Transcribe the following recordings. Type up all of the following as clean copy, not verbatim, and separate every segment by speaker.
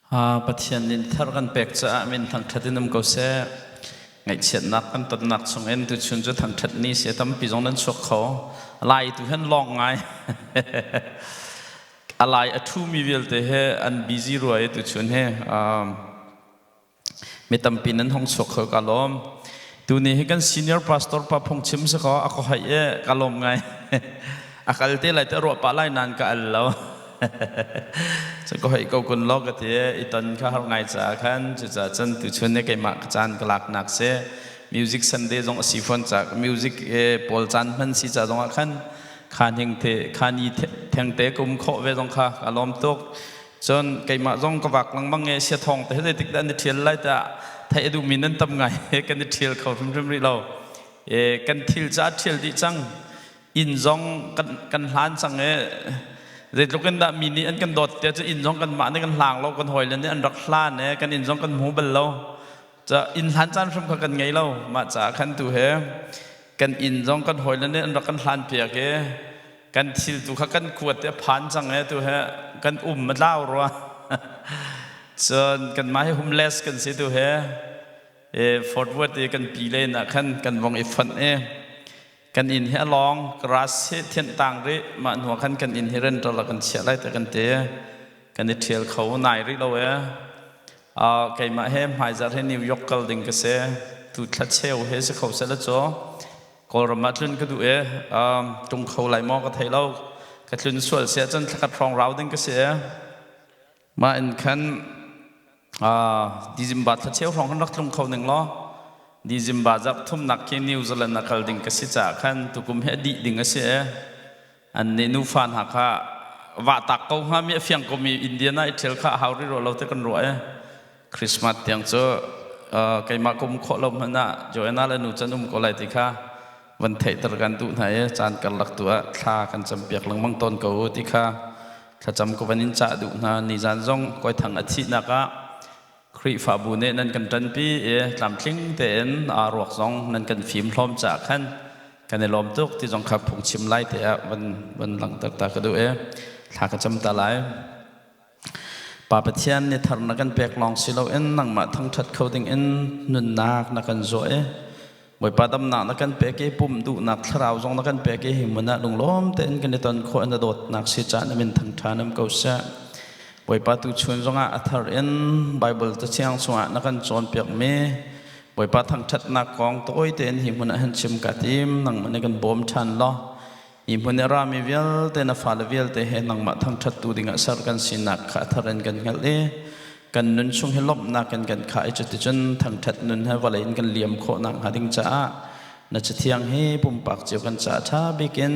Speaker 1: Pathian nih thar kan pek caah min thangṭhat in um ko seh. Ngaihchiatnak kan tonnak chungin tuchun cu thangṭhat ni si tampi zong nan chuak kho. Lai tu hin lawng ngai. A lai a ṭhumi vialte he an busy rua i tuchun he. Mi tampi nan hong chuak kho ka lawm. Tuni hi kan senior pastor pa phungchim si kaw a ka hoih i ka lawm ngai. A kal te lai te ruah pah lai nain ka al lo. Cun ka hoih ko kun law ka ti i ton kha har ngai caah khan cucaah cun tuchun ni keimah ka caan ka laknak si. Music Sunday zong a si fawn caah music pawl caan hman si ca zong ah khan kha hning te kha ni theng te ka um khawh ve zong kha ka lawm tuk. Cun keimah zong ka vak lengmang i sia thawng te zeitik dah an i ṭhial lai tiah theih a duhmi nan tam ngai kan i ṭhial kho hrimhrim rih lo. E, kan thil cu a ṭhial dih cang. Inn zong kan, kan hlan cang i zeitluk in dah mi nih an kan dawt tiah cu inn zong kanmah nih kan hlang lo kan hawile nih an rak hlan i kan inn zong kan hmu bal lo. Ca inn hlan caan hrim kha kan ngei lo. Mah caah khan tu he kan inn zong kan hawile nih an rak kan hlan piak i kan thil tu kha kan kuat i a phan cang e tu he kan um a tlau rua cun kanmah hi homeless kan si tu he e Fort Worth i kan pi len ah khan kan vong i fonh i kan inn hi a lawng grass hi thianh tang rih mah hnu ah khan kan inn hi rental ah kan chiah lai te kan ti kan i ṭhial kho nai rih lo e keimah he hmaizarh he New York kal ding ka si tu thla cheu he si kho seh la cu Kawlram ah tlun ka duh i tlung kho lai maw ka thei lo. Ka tlun sual si ahcun thlakhat hrawng rau ding ka si i mah in khan December thla cheu hrawng khan rak tlung kho ning law December zarh thumnak khi New Zealand ah kal ding ka si caah khan tukum hi a dih ding a si i an nih nufa hna kha vah tak ko hnga mi a fiang ko mi Indian ah i ṭhial kha a hau rih rua lo te kan ruah i Christmas tiang cu keimah ka um khawh lo hmanh ah Joanna le nu can um ko lai ti kha van theihter kan duh hna i caan karlak tu ah thla kan campiak lengmang tawn ko u ti kha thlacam ka van in cah duh hna nizan zong koi thang a thihnak ah Khrihfabu nih nan kan ṭanpi i tlamtling tein aa ruak zong nan kan fim hlawm caah khan kan i lawm tuk ti zong kha phungchim lai te ah van van langhter ta ka duh i thla ka cam ta lai. Pa Pathian ni thar na kan pek lawng si loin nangmah thangṭhat kho ding in nunnak na kan zuah i Bawipa damnak na kan pek i pum duhnak thlarau zong na kan pek i hi hmun ah lunglawm tein kan i ton khawh na dawtnak si caah na min thangṭha nam ko seh. Bawipa tuchun zongah a thar in Bible cathiang chungah na kan cawnpiakmi Bawipa thangṭhatnak kong tawi tein hi hmun ah hin chim ka tim nangmah nih kan bawm ṭhan law hi hmun i rami vialte na fale vialte he nangmah thangṭhattu dingah ser kan sinak kha a thar in kan hngalh i kan nun chung hi lawmhnak in kan khah i cuticun thangṭhat nun he vawlei in kan liam khawh nakhnga ding caah na cathiang hi pumpak cio kan caah ṭha bik in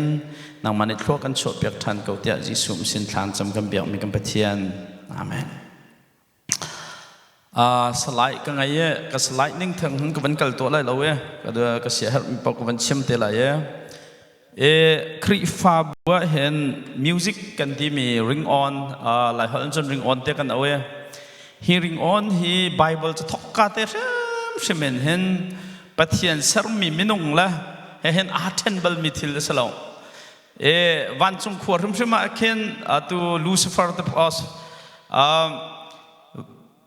Speaker 1: nangmah nih thlua kan chuahpiak ṭhan ko tiah Jesuh sin thlan cam kan biakmi kan Pathian. Amen. Salai ka ngei i ka salai ning theng hin ka van kal tuah lai lo i ka siaherh mi paoh ka van chim te lai i e Khrihfabu ah hin music kan timi ring on lai holh in cun ring on te kan au i hi ring on hi Bible cu thok ka te hrimhrim in hin Pathian sermi minung le he hin aa ṭhen balmi thil a si lo. E vancung khua hrimhrim ah khin atu Lucifer te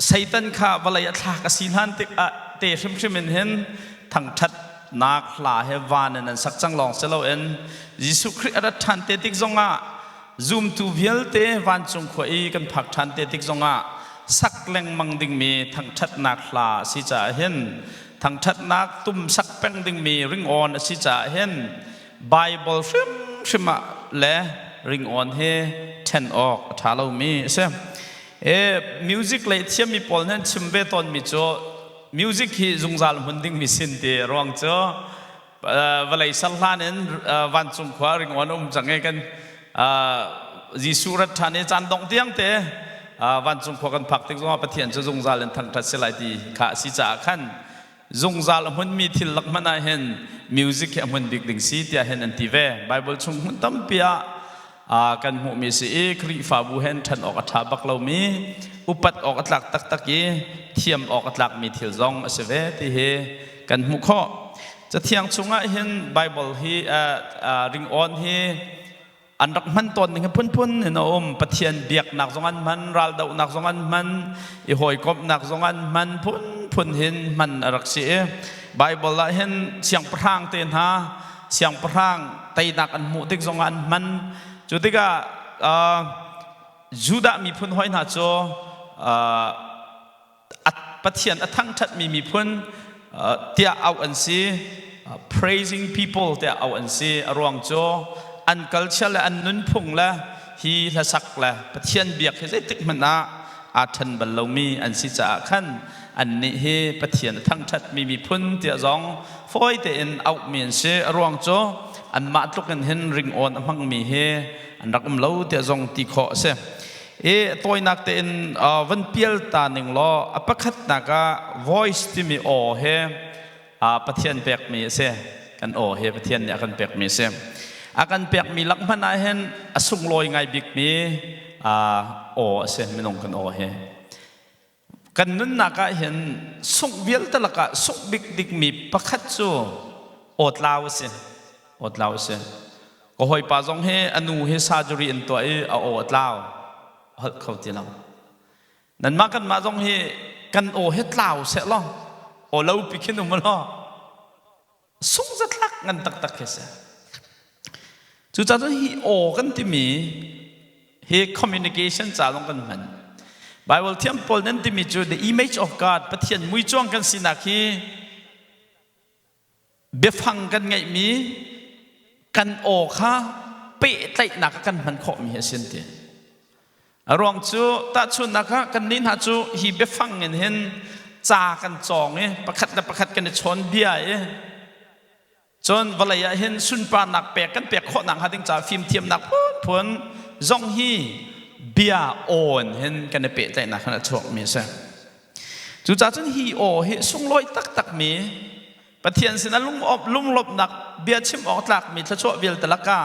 Speaker 1: Satan kha vawlei a thlak a si hlan tik ah te hrimhrim in hin thangṭhatnak hla he van in an sak cang lawng si loin Jesuh Khrih a rat ṭhan te tik zongah zumtu vialte vancung khua i kan phak ṭhan te tik zongah sak lengmang dingmi thangṭhatnak hla a si caah hin thangṭhatnak tum sak peng dingmi ringawn a si caah hin Bible hrimhrim ah le ringawn hi ṭhen awk a ṭha lomi a si. E, music lei thiammi pawl nih an chim ve tawnmi cu music hi zungzal hmun dingmi sin ti ruang cu vawlei sal hlan in vancung khua ringawn a um cang i kan Jesuh rat ṭhan i caan dongh tiang te vancung khua kan phak tik zongah Pathian cu zungzal in thangṭhat si lai ti kha a si caah khan zungzal a hmunmi thil lak hmanh ah hin music hi a hmun bik ding si tiah hin an ti ve. Bible chung hmun tampi ah kan hmuhmi si i Khrihfabu hen ṭhan awk a ṭha bak lomi upat awk a tlak taktak i thiam awk a tlakmi thil zong a si ve ti hi kan hmuh khawh. Cathiang chungah hin Bible hi ringawn hi a An rak hman tawn ning hi phunphun in a um. Pathian biaknak zong an hman, raldohnak zong an hman, i hawikomhnak zong an hman, phunphun hin hman a rak si i Bible ah hin siangpahrang te hna siangpahrang teinak an hmuh tik zong ah an hman. Cu tikah Judah miphun hoi hna cu Pathian a thangṭhatmi miphun tiah auh an si. Praising people tiah auh an si. A ruang cu an culture le an nunphung le hi hlasak le Pathian biak hi zeitik hmanh ah aa ṭhen bal lomi an si caah khan annih hi Pathian a thangṭhatmi miphun tiah zong fawi tein auhmi an si. A ruang cu anmah tluk in hin ringawn a hmangmi hi an rak um lo tiah zong ti khawh a si. I tawinak tein van pial ta ning law a pakhatnak ah voice timi aw he Pathian pekmi a si. Kan aw he Pathian nih a kan pekmi a si. A kan pekmi lak hmanh ah hin a sunglawi ngai bikmi aw a si minung kan aw he. Kan nunnak ah hin sungh vialte lakah sungh bik dikmi pakhat cu awtlau a si. Awtlau a si. Ka hawipa zong hi a nu hi surgery an tuah i a aw a tlau. A holh kho ti lo. Nanmah kanmah zong hi kan aw hi tlau seh law aw lo pi khin um law sung zatlak ngan taktak khi si. Cucaah cun hi aw kan timi hi communication ca zong kan hman. Bible thiam pawl nan timi cu the image of God Pathian muicuang kan sinak hi biafang kan ngeihmi kan aw kha pehtlaihnak ah kan hman khawhmi hi a si an ti. A ruang cu tahchunhnak ah kannih hna cu hi biafang in hin ca kan cawng i pakhat le pakhat kan i chawn bia i cun vawlei ah hin sunparnak pek kan pek khawhnak hnga ding caah fimthiamnak phunphun zong hi bia awn hin kan i pehtlaihnak hin a chuakmi a si. Cucaah cun hi aw hi sunglawi taktakmi Pathian sinah lunglawmhnak bia chim awk tlakmi thluachuah vialte lakah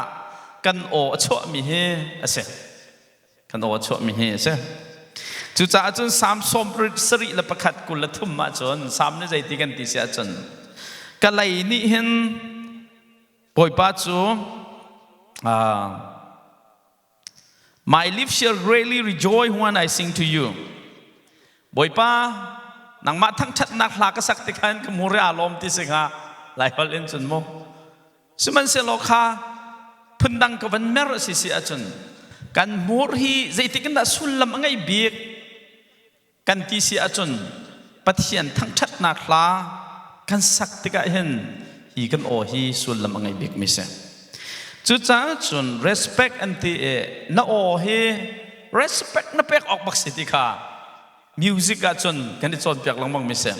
Speaker 1: kan aw a chuahmi hi a si. Kan aw a chuahmi hi a si. Cucaah cun Salm 71 23 ah cun Salm nih zeiti kan ti si ahcun ka lei nih hin Bawipa cu My lips shall greatly rejoice when I sing to you. Bawipa, nangmah thangṭhatnak hla ka sak tikhan ka mur i aa lawm ti si hnga. Laiholh in cun mu. Sihmanhsehlaw kha phundang ka van mer a si si ahcun kan hmur hi zeitik in dah sullam a ngei bik? Kan ti si ahcun Pathian thangṭhatnak hla kan sak tikah hin hi kan aw hi sullam a ngei bikmi si. Cucaah cun respect an ti i na aw hi respect na pek awk bak si ti kha music ah cun kan i cawnpiak lengmang mi si.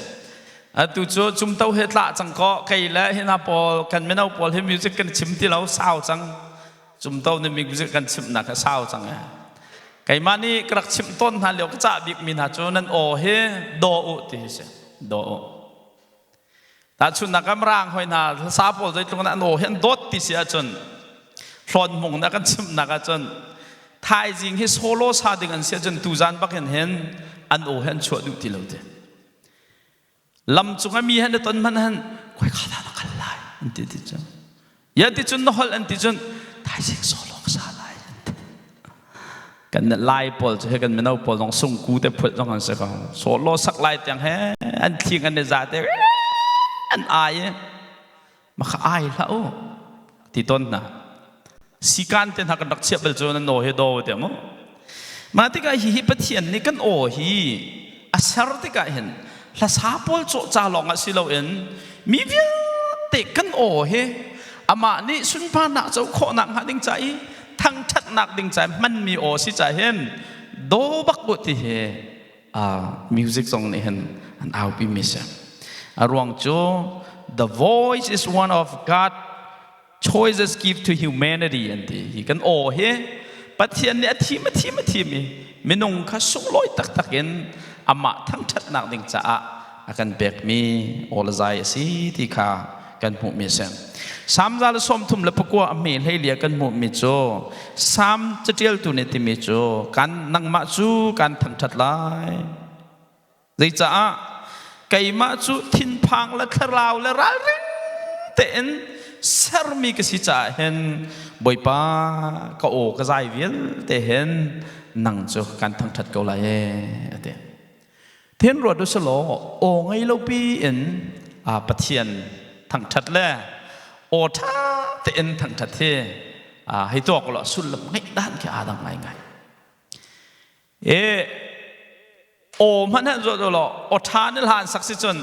Speaker 1: Atu cu cumto he tlah cang kaw kei le hi hna pawl kan mino pawl hi music kan chim ti lo sau cang. Cumto nih music kan chimhnak a sau cang e. Keimah nih ka rak chimh tawn hna lio ka cah bikmi hna cu nan aw hi daw u ti hi si. Daw u. Tahchunhnak ah Mirang hoi hna hlasa pawl zeitluk in an aw hi an dawt ti si ahcun hlawn hmung na kan chimhnak ahcun thaizing hi solo sa ding an si ahcun tuzan bak in hin an aw hi an chuah duh ti lo ti. Lam cung a mi he na ton hmanh han koi kha dah na kal lai an ti ti cun ya ti cun na holh an ti cun thaizing solo ka sa lai an ti. Kan lai pawl cu he kan mino pawl zong sungku te phulh zong an si ko solo sak lai tiang he an thling an i za te an ai i maka ai hlah u ti ton hna sikan te hna kan rak chiah bal cu nan aw hi do te mu mah tikah hi hi Pathian nih kan aw hi a ser tikah hin hlasa pawl cawh ca lawng ah si loin mi vialte kan aw hi amah nih sunparnak co khawhnak hnga ding ca i thangṭhatnak ding ca hmanmi aw si ca hin do bak bu ti hi music zong nih hin an aupi mi si. A ruang cu the voice is one of God choices give to humanity an ti. Hi kan aw hi Pathian nih a thim a thim a thim i minung kha sunglawi taktak in amah thangṭhatnak ding caah a kan pekmi aw le zai a si ti kha kan hmuhmi a si. Salm 139 a hme hleilia kan hmuhmi cu Salm caṭialtu nih timi cu kan nangmah cu kan thangṭhat lai. Zeicaah keimah cu thinphang le thlarau le ralring tein Sermi ka si caah hin Bawipa ka aw ka zai vialte hin nang cu kan thangṭhat ko lai ee a ti. Then ruat u selaw aw ngei lo pi in Pathian thangṭhat le aw ṭha tein thangṭhat hi hei tuak law sullam ngeih dan khi aa dang ngaingai. E aw hmanh han zuat law aw ṭha ni hla an sak si cun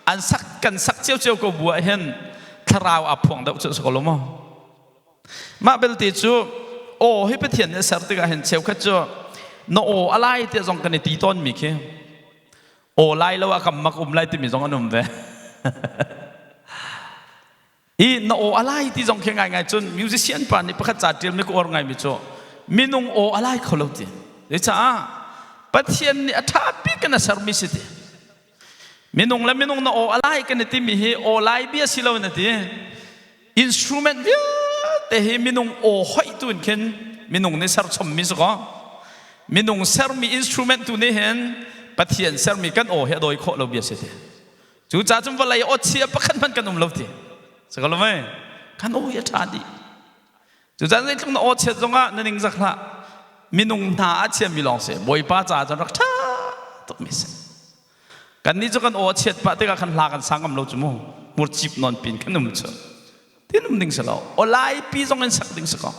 Speaker 1: an sak kan sak ciocio ko bu ah hin thlarau aa phuang deuh cu si ko lo maw? Mah belte cu aw hi Pathian nih a ser tikah hin cheukhat cu na aw a lai te zong kan i ti tawnmi khi aw lai lo ah kam mak um lai timi zong an um ve. I na aw a lai ti zong khi ngaingai cun musician pa nih pakhat ca ṭialmi ka uar ngaimi cu minung aw a lai kho lo ti. Zecaah Pathian nih a ṭha bik in a sermi si ti. Minung le minung na aw a lai kan i timi hi aw lai bia si lo na ti. Instrument vialte hi minung aw hoih tu in khin minung nih serchommi si kaw minung sermi instrument tu nih hin Pathian sermi kan aw hi a dawi khawh lo bia si ti. Cucaah cun vawlei aw chia pakhat hmanh kan um lo ti. Si ko lo mei? Kan aw hi a ṭha dih. Cucaah zeitluk na aw chiat zongah na ning zak hlah. Minung hna a chiami lawng si. Bawipa caah cun rak ṭha tukmi si. Kannih cu kan aw a chiat pah tikah khan hla kan sang ngam lo cu mu. Hmurcip nawn pin kan um cu. Tin um ding si lo. Aw laipi zong in sak ding si ko.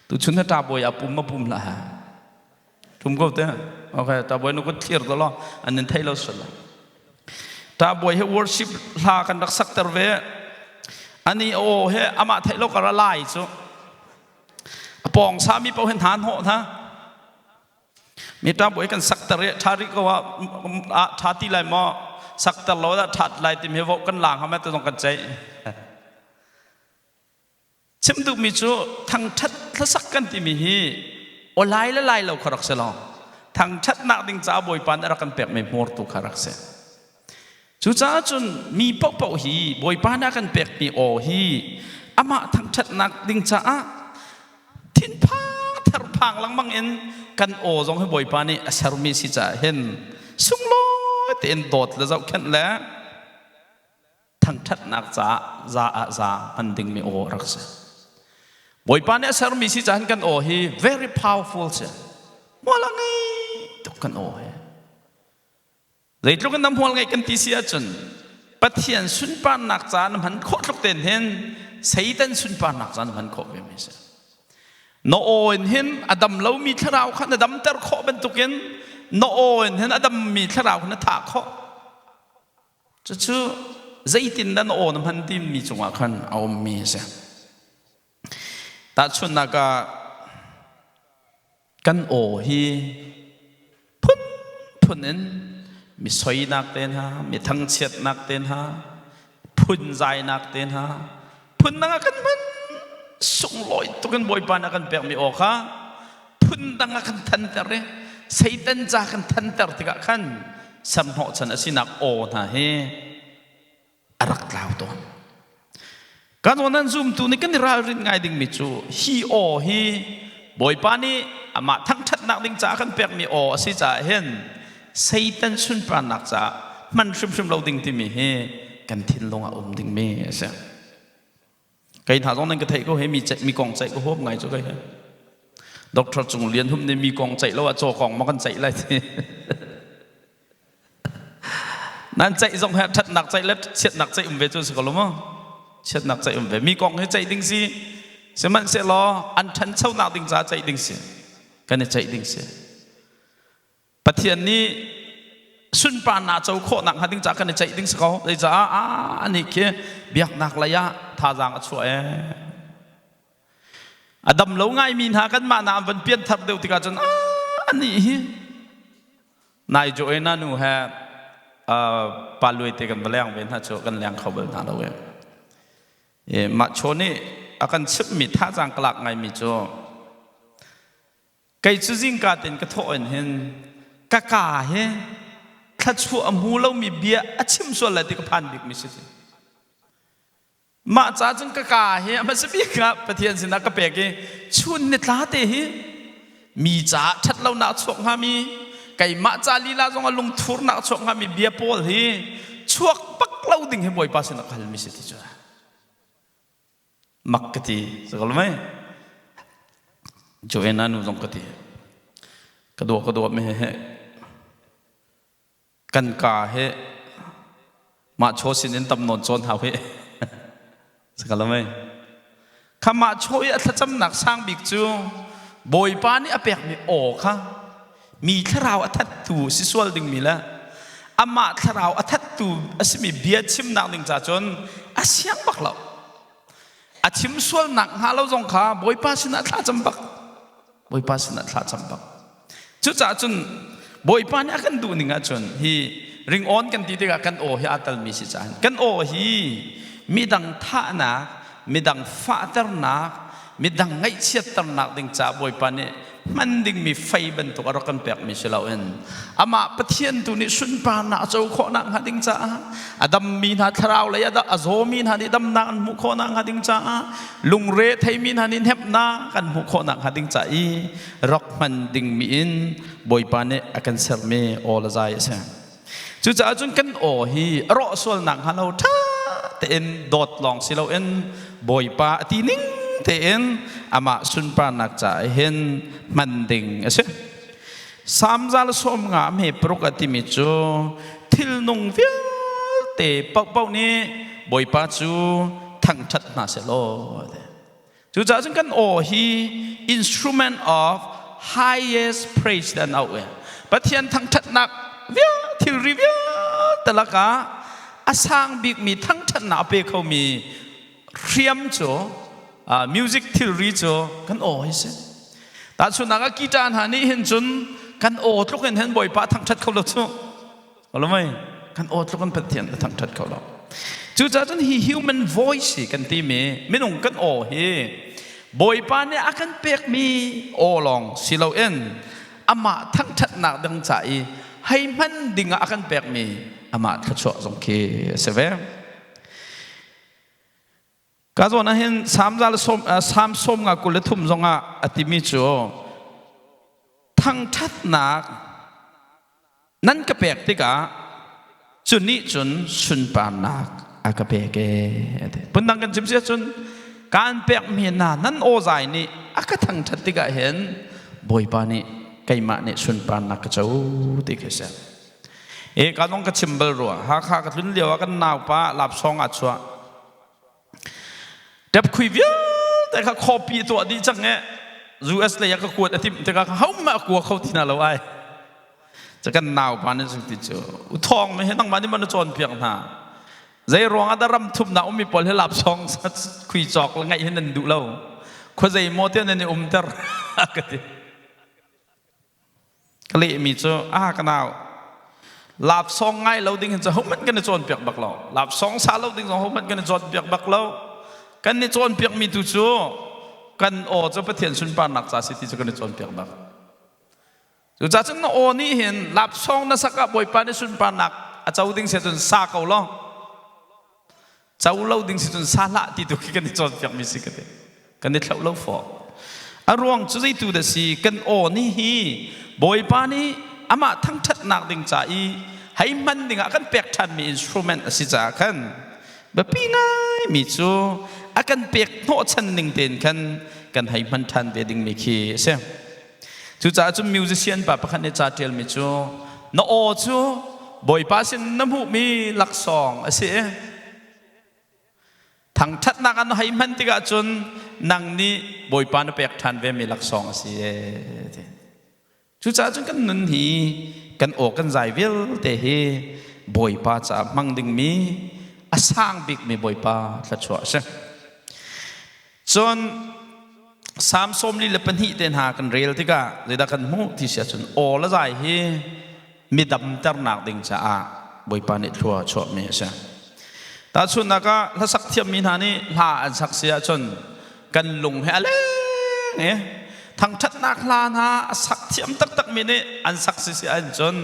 Speaker 1: Tuchun na ṭa bawi a pum a pum hlah ha. Tum ko te. Okay, ṭa bawi nu kut thlir to law an in thei lo sual lai. Ṭa bawi he worship hla kan rak sak ter ve. Ani aw he amah theih lo kar a lai cu. A pawng sami paoh he hna hnawh hna. Mi ṭa bawi kan sak ter i ṭha rih ko ah ṭha ti lai maw sak ter lo dah ṭhat lai timi voh kan lang hama te zong kan ceih. Chim duhmi cu thangṭhat hlasak kan timi hi aw lai le lai lo kha rak si lo. Thangṭhatnak ding caah Bawipa nih a rak kan pekmi hmurtu kha rak si. Cucaah cun mi paohpaoh hi Bawipa nih a kan pekmi aw hi amah thangṭhatnak ding caah thinphang therphang lengmang in kan aw zong hi Bawipa nih a sermi si caah hin sunglawi tein dawt le zohkhenh le thangṭhatnak caah za ah za hman dingmi aw rak si. Bawipa nih a sermi si caah kan aw hi very powerful si. Hmual a ngei tuk kan aw hi. Zeitluk in na hmual ngeih kan ti si ahcun Pathian sunparnak ca na hman khawh tluk ten hin Satan sunparnak ca na hman khawh ve mi si. Na aw in hin a dam lomi thlarau kha na damter khawh bantukin na aw in hin a dammi thlarau kha na thah khawh. Cucu zeitindah na aw na hman timi cungah khan a ummi a si. Tahchunhnak ah kan aw hi phunphun in mi soinak te hna, mi thangchiatnak te hna, phunzainak te hna, phundang ah kan hman sunglawi tuk in Bawipa nih a kan pekmi aw kha phundang ah kan thanter i Satan ca kan thanter tikah khan serhnawhchan a sinak aw hna hi a rak tlau tawn. Kan nan zumtu nih kan i ralrin ngai dingmi cu hi aw hi Bawipa nih amah thangṭhatnak ding caah kan pekmi aw a si caah hin Satan sunparnak caah hman hrimhrim lo ding timi hi kan thinlung ah um dingmi a si. Kei hna zong nan ka theih ko he mi ceih mi kong ceih ka huam ngai cu kei he. Doctor Cung Lian Hum nih mi kong ceih lo ah caw kong ma kan ceih lai ti. Nan ceih zong he ṭhatnak ceih le chiatnak ceih um ve cu si ko lo maw? Chiatnak ceih um ve. Mi kong hi ceih ding si. Sihmanhsehlaw an ṭhanchonak ding caah ceih ding si. Kan i ceih ding si. Pathian nih sunparnak co khawhnak hnga ding caah kan i ceih ding si ko. Zeicaah ah anih khi biaknak lei ah thazaang a chuah ee. A dam lo ngaimi hna kanmah na an van pianthar deuh tikah cun ah anih hi nai Joanna nu he pa luai te kan va leng ve hna cu kan leng kho bal hna lo ee. Mah chaw nih a kan chimhmi thazaang ka lak ngaimi cu Kei cu zingka tein ka thawh in hin ka ka hi thluachuah a hmu lomi bia a chim sual lai ti ka phan bikmi si ti. Mah ca cun ka ka hi a hmasa bik ah Pathian sinah ka pek i chun nitla te hi mi caah ṭhat lonak a chuak hngami keimah ca lila zong a lungthurnak a chuak hngami bia pawl hi chuak bak lo ding hi Bawipa sinah ka halmi si ti cu. Mak ka ti. Sakal mei? Joanna nu zong ka ti. Ka dua ka dua me he kan ka he mah chaw sin in tam nawn cawn hau he. Sakal mei? Kha mah chaw i a thlacamnak sang bik cu Bawipa nih a pekmi aw kha mi thlarau a thattu si sual dingmi le amah thlarau a thattu a simi bia chimnak ding ca cun a siang bak lo. A chim sualnak hnga lo zong kha Bawipa sinah thla cam bak. Bawipa sinah thla cam bak. Cucaah cun Bawipa nih a kan duh ning ahcun hi ringawn kan ti tikah kan aw hi aa telmi si caah kan aw hi midang thahnak, midang fahternak, midang ngaihchiatternak ding caah Bawipa nih hman dingmi fei bantuk a rak kan pekmi si loin amah Pathian tu nih sunparnak a co khawhnak hnga ding caah a dammi hna thlarau lei a zawmi hna nih damnak an hmuh khawhnak hnga ding caah lungre theimi hna nih hnemhnak an hmuh khawhnak hnga ding caah i rak hman dingmi in Bawipa nih a kan sermi aw le zai a si. Cucaah cun kan aw hi a rawh sualnak hnga lo ṭha tein dawt lawng si loin Bawipa a ti ning tein amah sunparnak caah hin hman ding a si. Salm 150 hme paruk a timi cu thilnung vialte paohpaoh nih Bawipa cu thangṭhat hna sehlaw Cucaah cun kan aw hi instrument of highest praise dan auh e. Pathian thangṭhatnak vial thilri vialte lakah a sang bikmi thangṭhatnak a pe khomi hriam cu music thilri cu kan aw hi si. Tahchunhnak ah guitar hna nih hin cun kan aw tluk in hin Bawipa thangṭhat kho lo cu. Alomai kan aw tluk in Pathian a thangṭhat kho lo. Cucaah cun hi human voice hi kan timi minung kan aw hi Bawipa nih a kan pekmi aw lawng si loin amah thangṭhatnak ding ca i hei hman ding ah a kan pekmi amah thluachuah zong khi a si ve. Ka zawn ah hin Salm 123 zongah a timi cu thangṭhatnak nan ka pek tikah cu nih cun sunparnak a ka pek ee. Phundang kan chim si ahcun kaan pekmi hna nan aw zai nih a ka thangṭhat tikah hin Bawipa nih keimah nih sunparnak ka co ti khi si. E ka nong ka chim bal rua. Hakha ka tlun lio ah kan naupa lapsawng aa chuah. Tepkhui vialte kha copy tuah dih cang e. US lei ah ka kuat a timh tikah ho mah kua kho ti hna lo ai. Ca kan naupa nih cu ti cu u thawng me he nangmah nih man na cawn piak hna. Zei ruang ah dah ram thumnak ummi pawl he lapsawng khui cawk le ngaih hi nan duh lo. Khua zei maw te nan i umter ka ti. Ka lehmi cu a ka nau lapsawng ngai lo ding hin cu hohmanh kan i cawnpiak bak lo. Lapsawng sa lo ding zong hohmanh kan i cawnpiak bak lo. Kan i cawnpiakmi tu cu kan aw cu Pathian sunparnak ca si ti cu kan i cawnpiak bak. Cucaah cun na aw nih hin lapsawng na sak ah Bawipa nih sunparnak a co ding si cun sa ko law. Co lo ding si cun sa hlah ti tu khi kan i cawnpiakmi si ka ti. Kan i thlauh lo fawh. A ruang cu zeitu dah si kan aw nih hi Bawipa nih amah thangṭhatnak ding ca i hei hman dingah kan pek ṭhanmi instrument a si caah khan biapi ngaimi cu a kan pek hnawhchan ning tein khan kan hei hman ṭhan ve dingmi khi a si. Cucaah cun musician pa pakhat nih ca ṭialmi cu na aw cu Bawipa sin na hmuhmi laksawng a si i thangṭhatnak an hei hman tikah cun nang nih Bawipa na pek ṭhan vemi laksawng a si ee ti. Cucaah cun kan nun hi kan aw kan zai vialte hi Bawipa caah hmang dingmi a sang bikmi Bawipa thluachuah a si. Cun Salm 42 te hna kan rel tikah zeidah kan hmuh ti si ahcun aw le zai hi mi damternak ding caah Bawipa nih thlua chuahmi a si. Tahchunhnak ah hlasak thiammi hna nih hla an sak si ahcun kan lung he a leng i thangṭhatnak hla hna a sak thiam taktakmi nih an sak si si ahcun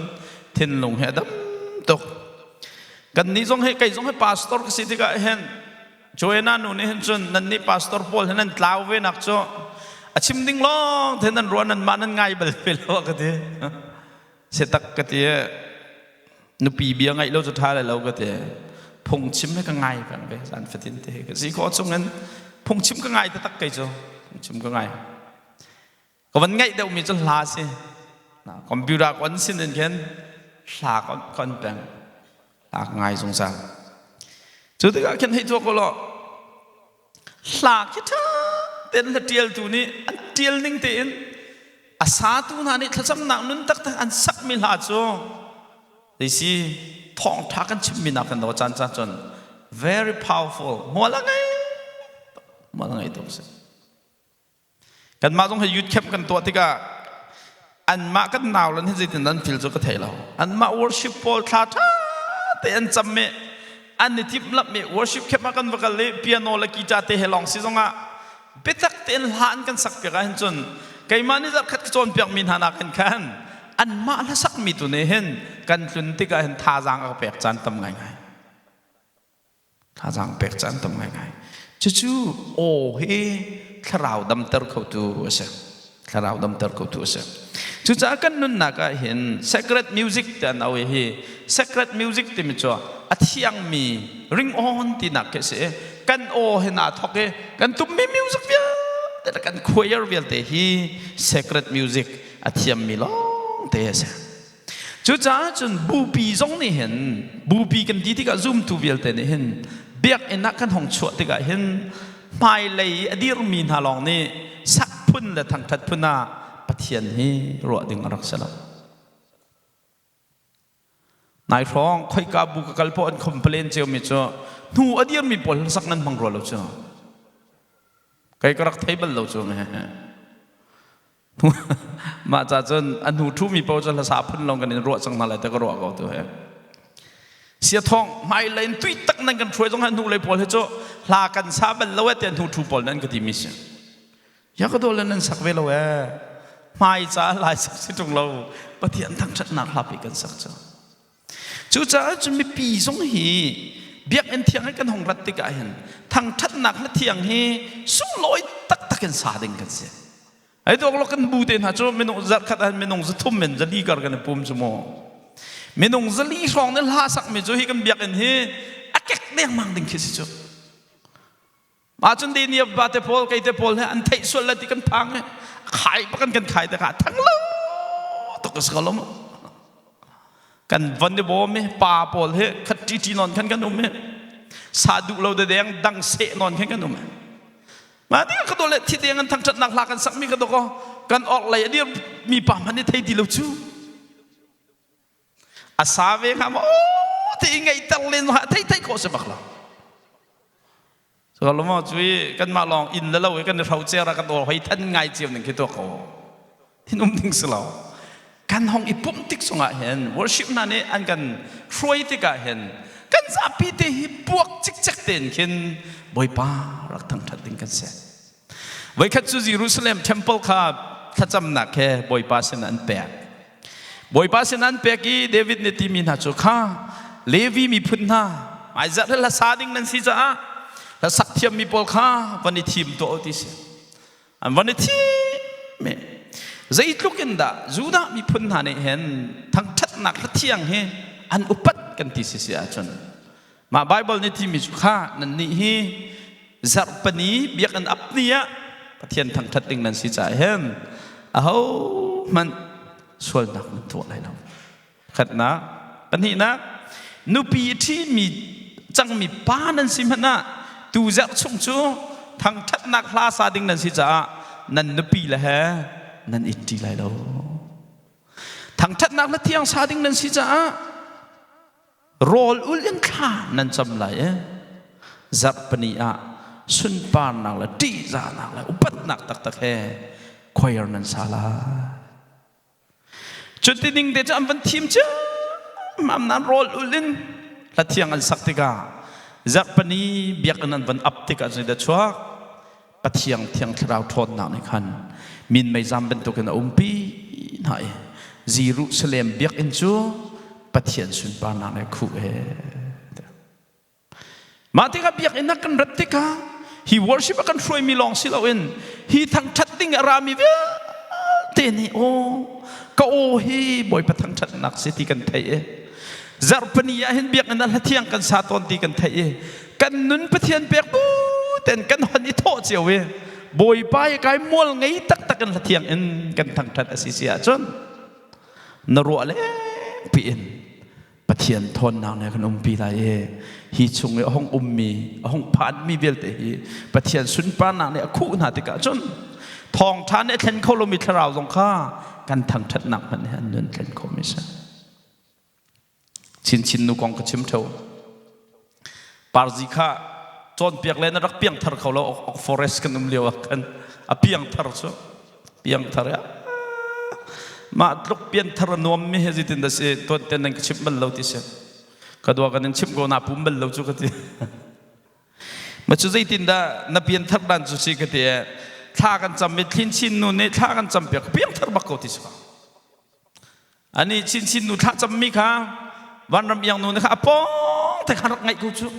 Speaker 1: thinlung he a dam tuk. Kannih zong hi kei zong hi pastor ka si tikah hin Joanna nu nih hin cun nan nih pastor pawl he nan tlau ve nak cu a chim ding lawng te nan ruah nan mah nan ngai bal ve lo ka ti. Se tak ka ti nupi bia ngaih lo cu tha lai lo ka ti. Phungchim he ka ngai peng ve zan fatin te ka si khawh chungin phungchim ka ngai taktak kei cu phungchim ka ngai. Ka van ngaih deuhmi cu hla si. Computer ka on sin in khin hla ka on peng. Hla ka ngai zungzal. Cu tikah khin hei tuak law hla khi ṭha tein hla ṭialtu nih an ṭial ning tein a satu hna nih thlacamnak nun taktak an sakmi hla cu zeisi thawngṭha kan chimmi nak kan do caan caan cun very powerful hmual a ngei hmual a ngei tuk si. Kanmah zong hi youth camp kan tuah tikah anmah kan nau lan hi zeitin an feel cu ka thei lo. Anmah worship pawl thla ṭha te an cam i an i timhlamh i worship camp ah kan va kal i piano le guitar te he lawng si zongah biatak tein hla an kan sak piak ahhin cun keimah nih zarhkhat ka cawnpiak mi hna nakin khan anmah hlasak mi tu nih hin kan tlun tikah hin thazaang a ka pek caan tam ngaingai. Thazaang pek caan tam ngaingai. Cucu aw hi thlarau damter khotu a si. Thlarau damter khotu a si. Cucaah kan nunnak ah hin sacred music ti an au hi sacred music timi cu a thiangmi ring-on tinak khi a si. Kan aw he naa thawk i kan tummi music vialte le kan choir vialte hi sacred music a thiammi lawngte a si. Cucaah cun bupi zong nih hin bupi kan ti tikah zumtu vialte nih hin biakinn ah kan hong chuah tikah hin hmailei a dirmi hna lawng nih sak phun le thangṭhat phun ah Pathian hi ruah ding a rak si lo. Nai hrawng khoika bu ka kal poh an complain ciomi cu hnu a dirmi pawl sak nan hmang rua lo cu. Kei ka rak thei bal lo cu. Mah ca cun a hnu ṭhumi paoh cu hlasa phun lawng kan in ruah cang hna lai ti ka ruah ko tu he. Siathawng hmailei in tui tak nan kan hruai zong hnu lei pawl hi cu hla kan sa bal lo e ti hnu ṭhu pawl nan ka timi si. Ya ka dawle nan sak ve lo e. Hmai ca lai sak si ṭung lo. Pathian thangṭhatnak hla pi kan sak cu. Cucaah cun mipi zong hi biakinn thiang hi kan hong rat tikah hin thangṭhatnak hla thiang hi sunglawi taktak in sa ding kan si. Ai dawk lo kan bu te hna cu minung zarhkhat ah minung zathum in zali kar kan i pum cu mu. Minung zali hrawng nih hla sakmi cu hi kan biakinn hi a kek dengmang ding khi si cu. Mah cun Daniel pa te pawl kei te pawl he an theih sual la ti kan phang i khai pakan kan khai te kha thang lo tuk ka si ko lo mu. Kan von i bawm i pa pawl he khat ṭi ṭi nawn khan kan um i sa duh lo dedeng dang seh nawn khan kan um i mah ti ka le thi deng an thangṭhatnak hla kan sakmi ka doko kan orh lei a dir mi pa hmanh nih thei ti lo cu a sa ve hnga maw ti i ngeihter len ha thei thei khawh si bak lo so lo cu i kanmah lawng inn le lo i kan i hro cer ah kan aw hoi than ngai cio ning khi tuak ko thin um ding si lo kan hong i pumh tik zongah hin worship hna nih an kan hruai tikah hin kan zapi te hi puak cikcek tein khin Bawipa rak thangṭhat ding kan si Voikhat cu Jerusalem temple kha thlacamnak he Bawipa sin an pek. Bawipa sin an pek i David nih timi hna cu kha Levi miphun hna hmaizarh he hlasa ding nan si caah hlasak thiammi pawl kha van i thim tuah u ti si. An van i thim i zeitluk in dah Judah miphun hna nih hin thangṭhatnak hla thiang hi an upat kan ti si si ahcun Mah Baibal nih timi cu kha nannih hi zarhpani biakinn ap ni ah Pathian thangṭhat ding nan si caah hin ahohmanh sualnak nan tuah lai lo. Khatnak, pahnihnak, nupi ṭhimi cangmi pa nan si hmanh ah tu zarh chung cu thangṭhatnak hla sa ding nan si caah nan nupi le he nan it ṭi lai lo. Thangṭhatnak hla thiang sa ding nan si caah Rawl ul in thla nan cam lai i zarhpini ah sunparnak le ṭihzahnak le upatnak taktak he choir nan sa lai. Cuti ning te cu an van thim ciammam nain rawl ul in hla thiang an sak tikah zarhpini biakinn an van ap tikah zeidah chuak Pathiang Thiang Thlarau ṭhawnnak nih khan minmei zam bantukin a umpi hna i Jerusalem biakinn cu Pathian sunparnak nih a khuh e. Mah tikah biakinn ah kan rat tikah hi worship a kan hruaimi lawng si loin hi thangṭhat ding a rami vialte nih aw ka aw hi Bawipa thangṭhatnak si ti kan theih i. Zarhpini ah hin biakinn ah hlathiang kan sa tawn ti kan theih i kan nun Pathian pek bu ten kan hon i thawh cio i Bawipa i kai mual ngei taktak in hlathiang in kan thangṭhat a si si ahcun na ruah lengpi in Pathian thawnnak nih a kan umpi lai i hi chung i a hung ummi a hung phanmi vialte hi Pathian sunparnak nih a khuh hna tikah cun thawngṭha nih a thlen kho lomi thlarau zong kha kan thangṭhatnak hmanh hi an nun thlen khomi si. Chinchin nu kong ka chim ṭheo. Parzi kha cawnpiak le na rak piangthar kho lo ok forest kan um lio ah khan a piangthar cu piangthar ya mah tluk pianthar a nuam mi he zeitin dah si tuan ten nan ka chimh bal lo ti si ka dua kan in chimh ko na pum bal lo cu ka ti ma cu zeitin dah na pianthar dan cu si ka ti thla kan cam mi thlin chin nu nih thla kan cam piak piangthar bak ko ti si Ani chinchin nu thla cammi kha vanram iang nu nih kha a pawng te khan rak ngaih ko cu.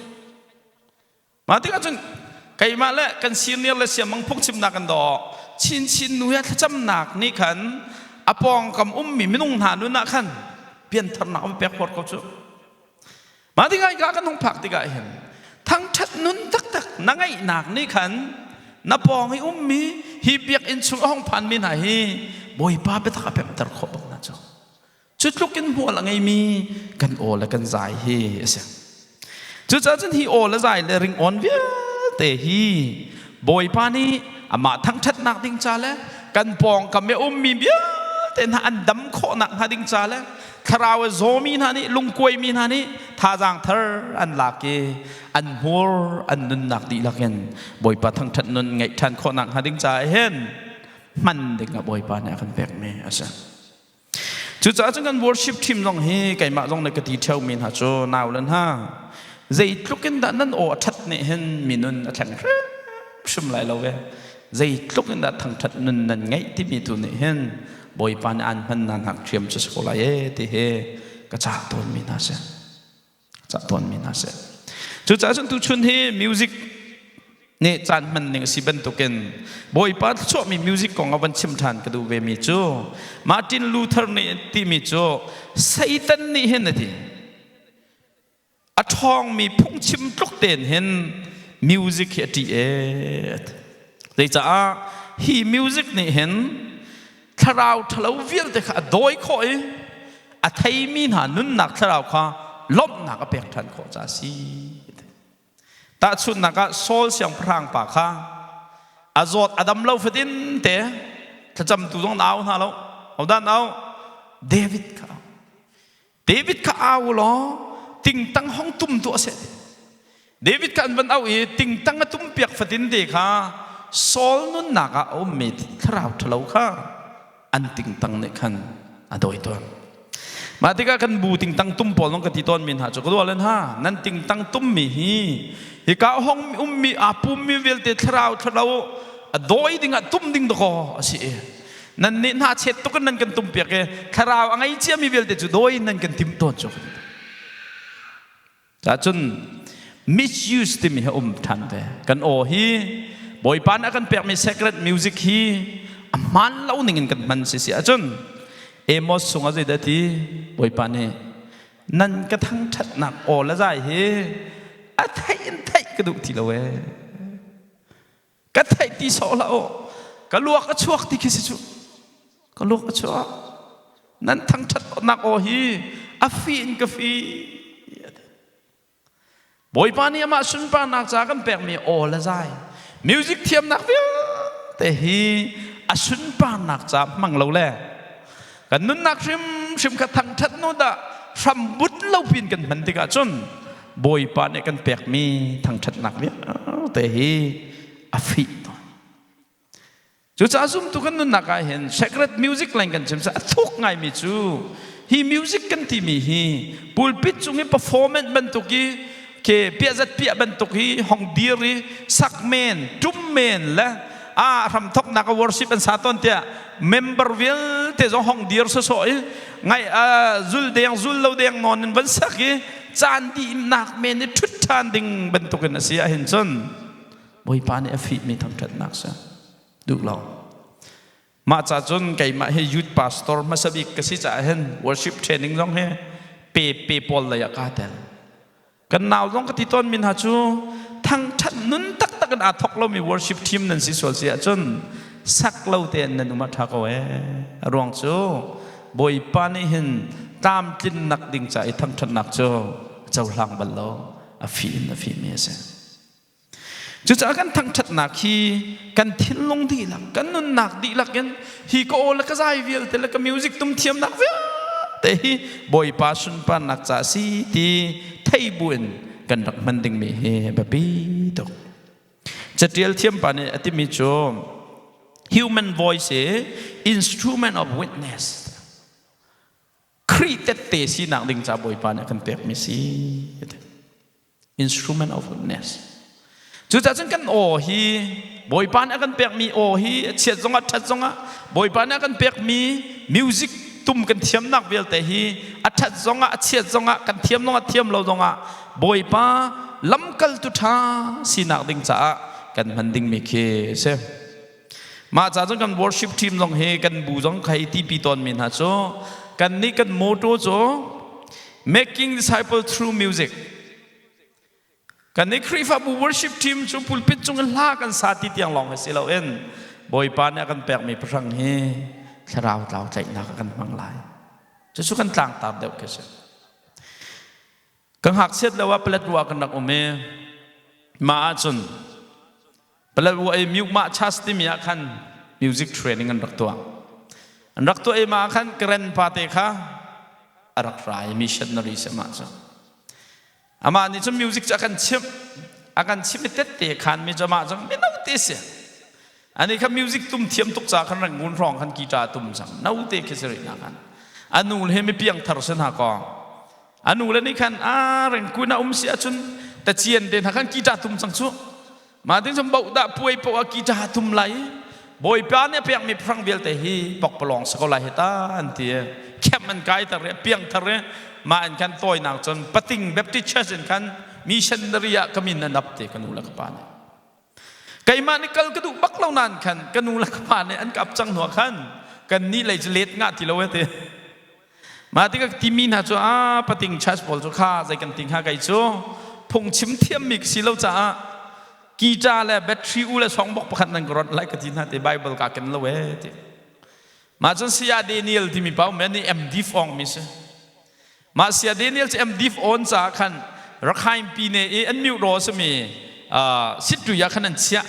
Speaker 1: Mah tikah cun keimah le kan senior le siamang phungchimnak kan daw chinchin nu he thlacamnak nih khan a pawngkam ummi minung hna nun ah khan piantharnak a pek huar ko cu. Mah tikah ka kan hung phak tikah hin thangṭhat nun taktak na ngeihnak nih khan na pawng i ummi hi biakinn chung a hung phanmi hna hi Bawipa biatak a pemhter khawh bak hna cu. Cu tluk in hmual a ngeimi kan aw le kan zai hi a si. Cucaah cun hi aw le zai le ringawn vialte hi Bawipa nih amah thangṭhatnak ding ca le kan pawngkam i a ummi vialte hna an dam khawhnak hnga ding ca le thlarau a zawmi hna nih lungkuaimi hna nih thazaang thar an lak i an hmur an nunnak dihlak in Bawipa thangṭhat nun ngeih ṭhan khawhnak hnga ding caah hin hman ding ah Bawipa nih a kan pekmi a si. Cucaah cun kan worship team zong hi keimah zong nih ka ti ṭheomi hna cu nau le hna zeitluk in dah nan aw a ṭhat nih hin mi nun a thleng hrimhrim lai lo ve zeitluk in dah thangṭhat nun nan ngeih timi tu nih hin Bawipa nih aan hman nan hak ṭhiam cu si ko lai e ti hi ka cah tawnmi hna si. Cah tawnmi hna si. Cucaah cun tuchun hi music nih caan hman ning a si bantukin Bawipa thluachuahmi music kong a van chim ṭhan ka duh vemi cu Martin Luther nih timi cu Satan nih hin a ti a ṭhawngmi phungchim tluk tein hin music hi a ṭih ee Zeicaah hi music nih hin thlarau ṭhalo vialte kha a dawi khawh i a theimi hna nunnak thlarau kha lawmhnak a pek ṭhan khawh caah a si. Tahchunhnak ah Saul siangpahrang pa kha a zawt a dam lo fatin te thlacamtu zong na au hna lo. Hodah na au? David kha. David kha au law tingtang hong tum tuah seh. David kha an van auh i tingtang a tum piak fatin te kha Saul nunnak ah a ummi thlarau ṭhalo kha an tingtang nih khan a dawi tawn. Mah tikah kan bu tingtang tum pawl nong ka ti tawn mi hna cu ka duah len ha nan tingtang tummi hi hika hong ummi aa pummi vialte thlarau ṭhalo a dawi dingah tum ding dakaw a si i nan nih hna chet tuk in nan kan tum piak i thlarau a ngei ciami vialte cu dawi in nan kan tim tawn cu cun misuse timi hi um ṭhan ve kan aw hi Bawipa nih a kan pekmi sacred music hi a hmaan lo ning in kan hman si si ahcun Amos sung ah zeidah ti Bawipa nih nan ka thangṭhatnak aw le zai hi a theih in theih ka duh ti lo ee Ka theih ti sawh hlah u. Ka luak a chuak ti khi si cu. Ka luak a chuak. Nan thangṭhatnak aw hi a fi in ka fi. Bawipa nih amah sunparnak ca kan pekmi aw le zai music thiamnak vialte hi a sunparnak ca hmang lo le kan nunnak hrimhrim kha thangṭhat nu dah hrambut lo pin kan hman tikah cun Bawipa nih kan pekmi thangṭhatnak vialte hi a fih tawn. Cucaah zumtu kan nunnak ah hin sacred music leng kan chim a thuk ngaimi cu hi music kan timi hi pulpit cung i performance bantuk i ke piahzat piah bantuk hi hong dir i sak men tum men le a hramthoknak a worship an sa tawn tiah member vialte zong hong dir sawsawh i ngai zul deng zul lo deng nawn in van sak i caan dihnak men i ṭhut ṭhan ding bantukin a si ahhin cun Bawipa nih a fihmi thangṭhatnak si duh lo. Mah ca cun keimah hi youth pastor hmasa bik ka si caah hin worship training zong hi Pe pe pawl lei ah kaa tel. Kan nau zong ka ti tawn mi hna cu thangthat nun taktak in aa thok lomi worship team nan si sual si ahcun sak lo tein nan um ah ṭha ko ee. A ruang cu Bawipa nih hin tlamtlinnak ding ca i thangṭhatnak cu a cohlang bal lo, a fih in a fihmi a si. Cucaah kan thangṭhatnak hi kan thinlung dihlak, kan nunnak dihlak in hi ka aw le ka zai vialte le ka music tum thiamnak vialte hi Bawipa sunparnak ca a si ti thei buin kan rak hman dingmi hi biapi tuk. Catial thiampa nih a timi cu human voice hi instrument of witness Khrih tette sinak ding ca Bawipa nih a kan pekmi si. Instrument of goodness. Cucaah cun kan aw hi Bawipa nih a kan pekmi aw hi a chiat zongah ṭhat zongah Bawipa nih a kan pekmi music tum kan thiamnak vialte hi a ṭhat zongah a chiat zongah kan thiam zongah thiam lo zongah Bawipa lamkaltu ṭha sinak ding caah kan hman dingmi khi a si. Mah ca cun kan worship team zong hi kan bu zong khai tipi tawnmi hna cu kan nih kan motto cu making disciple through music. Kan nih Khrihfabu worship team cu pulpit cung in hla kan sa ti tiang lawng hi si loin Bawipa nih a kan pekmi pahrang hi thlarau tlau tlaihnak ah kan hmang lai. Cucu kan tlangtar deuh khi si. Ka ngakchiat lo ah Paletwa kan rak um i mah ahcun Paletwa i Myukmah Church timi ah khan music training an rak tuah. An rak tuah i mah ah khan Karen pate kha a rak ra i missionary si amah cu. Amah nih cun music cu a kan chimh. A kan chimh i tette khan mi cu amah cu mino te si. Ani kha music tum thiam tuk ca khan Rangoon hrawng khan guitar tum cang. No te khi si rih na khan. A nu le mi piang thar sin ha kong. A nu le nih khan a Rangoon a um si ahcun tacian te hna khan guitar tum cang cu. Mah tin cun boh dah puai poh ah guitar tum lai. Bawipa nih a pekmi phrang vialte hi pokpalawng si ko lai hi ta an ti. Camp an kai tar i piang thar i mah in khan tawinak cun Pating Baptist Church in khan missionary ah ka min an ap te ka nu le ka pa nih. Keimah nih kal ka duh bak lo nain khan ka nu le ka pa nih an ka ap cang hnuah khan kan nih lei cu let ngah ti lo e ti. Mah tikah timi hna cu a pating church pawl cu kha zei kan ti hnga kei cu phungchim thiammi ka si lo caah guitar le battery u le songbox pakhat nan ka ronh lai ka ti hna ti Bible ka ken lo e ti. Mah cun saya Daniel timi pa um nih MD fong mi si. Mah saya Daniel cu MD on caah khan Rakhine pine i an mute ro simi sittu ya khan an chiah.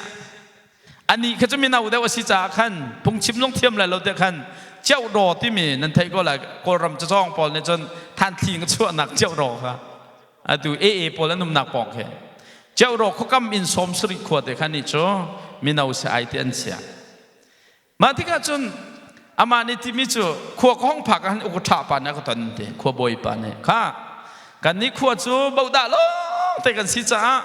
Speaker 1: Anih kha cu mino deuh a si caah khan phungchim zong thiam lai lo te khan Ciauhraw timi nan theih ko lai. Kawlram cacawng pawl nih cun thanthling a chuahnak Ciauhraw kha atu AA pawl an umnak pawng khi Ciauhraw khuakam in 70 khua te khan nih cu mino si ai ti an chia. Mah tikah cun amah nih timi cu khua ka hong phak ah uk ṭha pa nih a ka ton ti khua bawi pa nih kha kan nih khua cu bodah lawng te kan si caah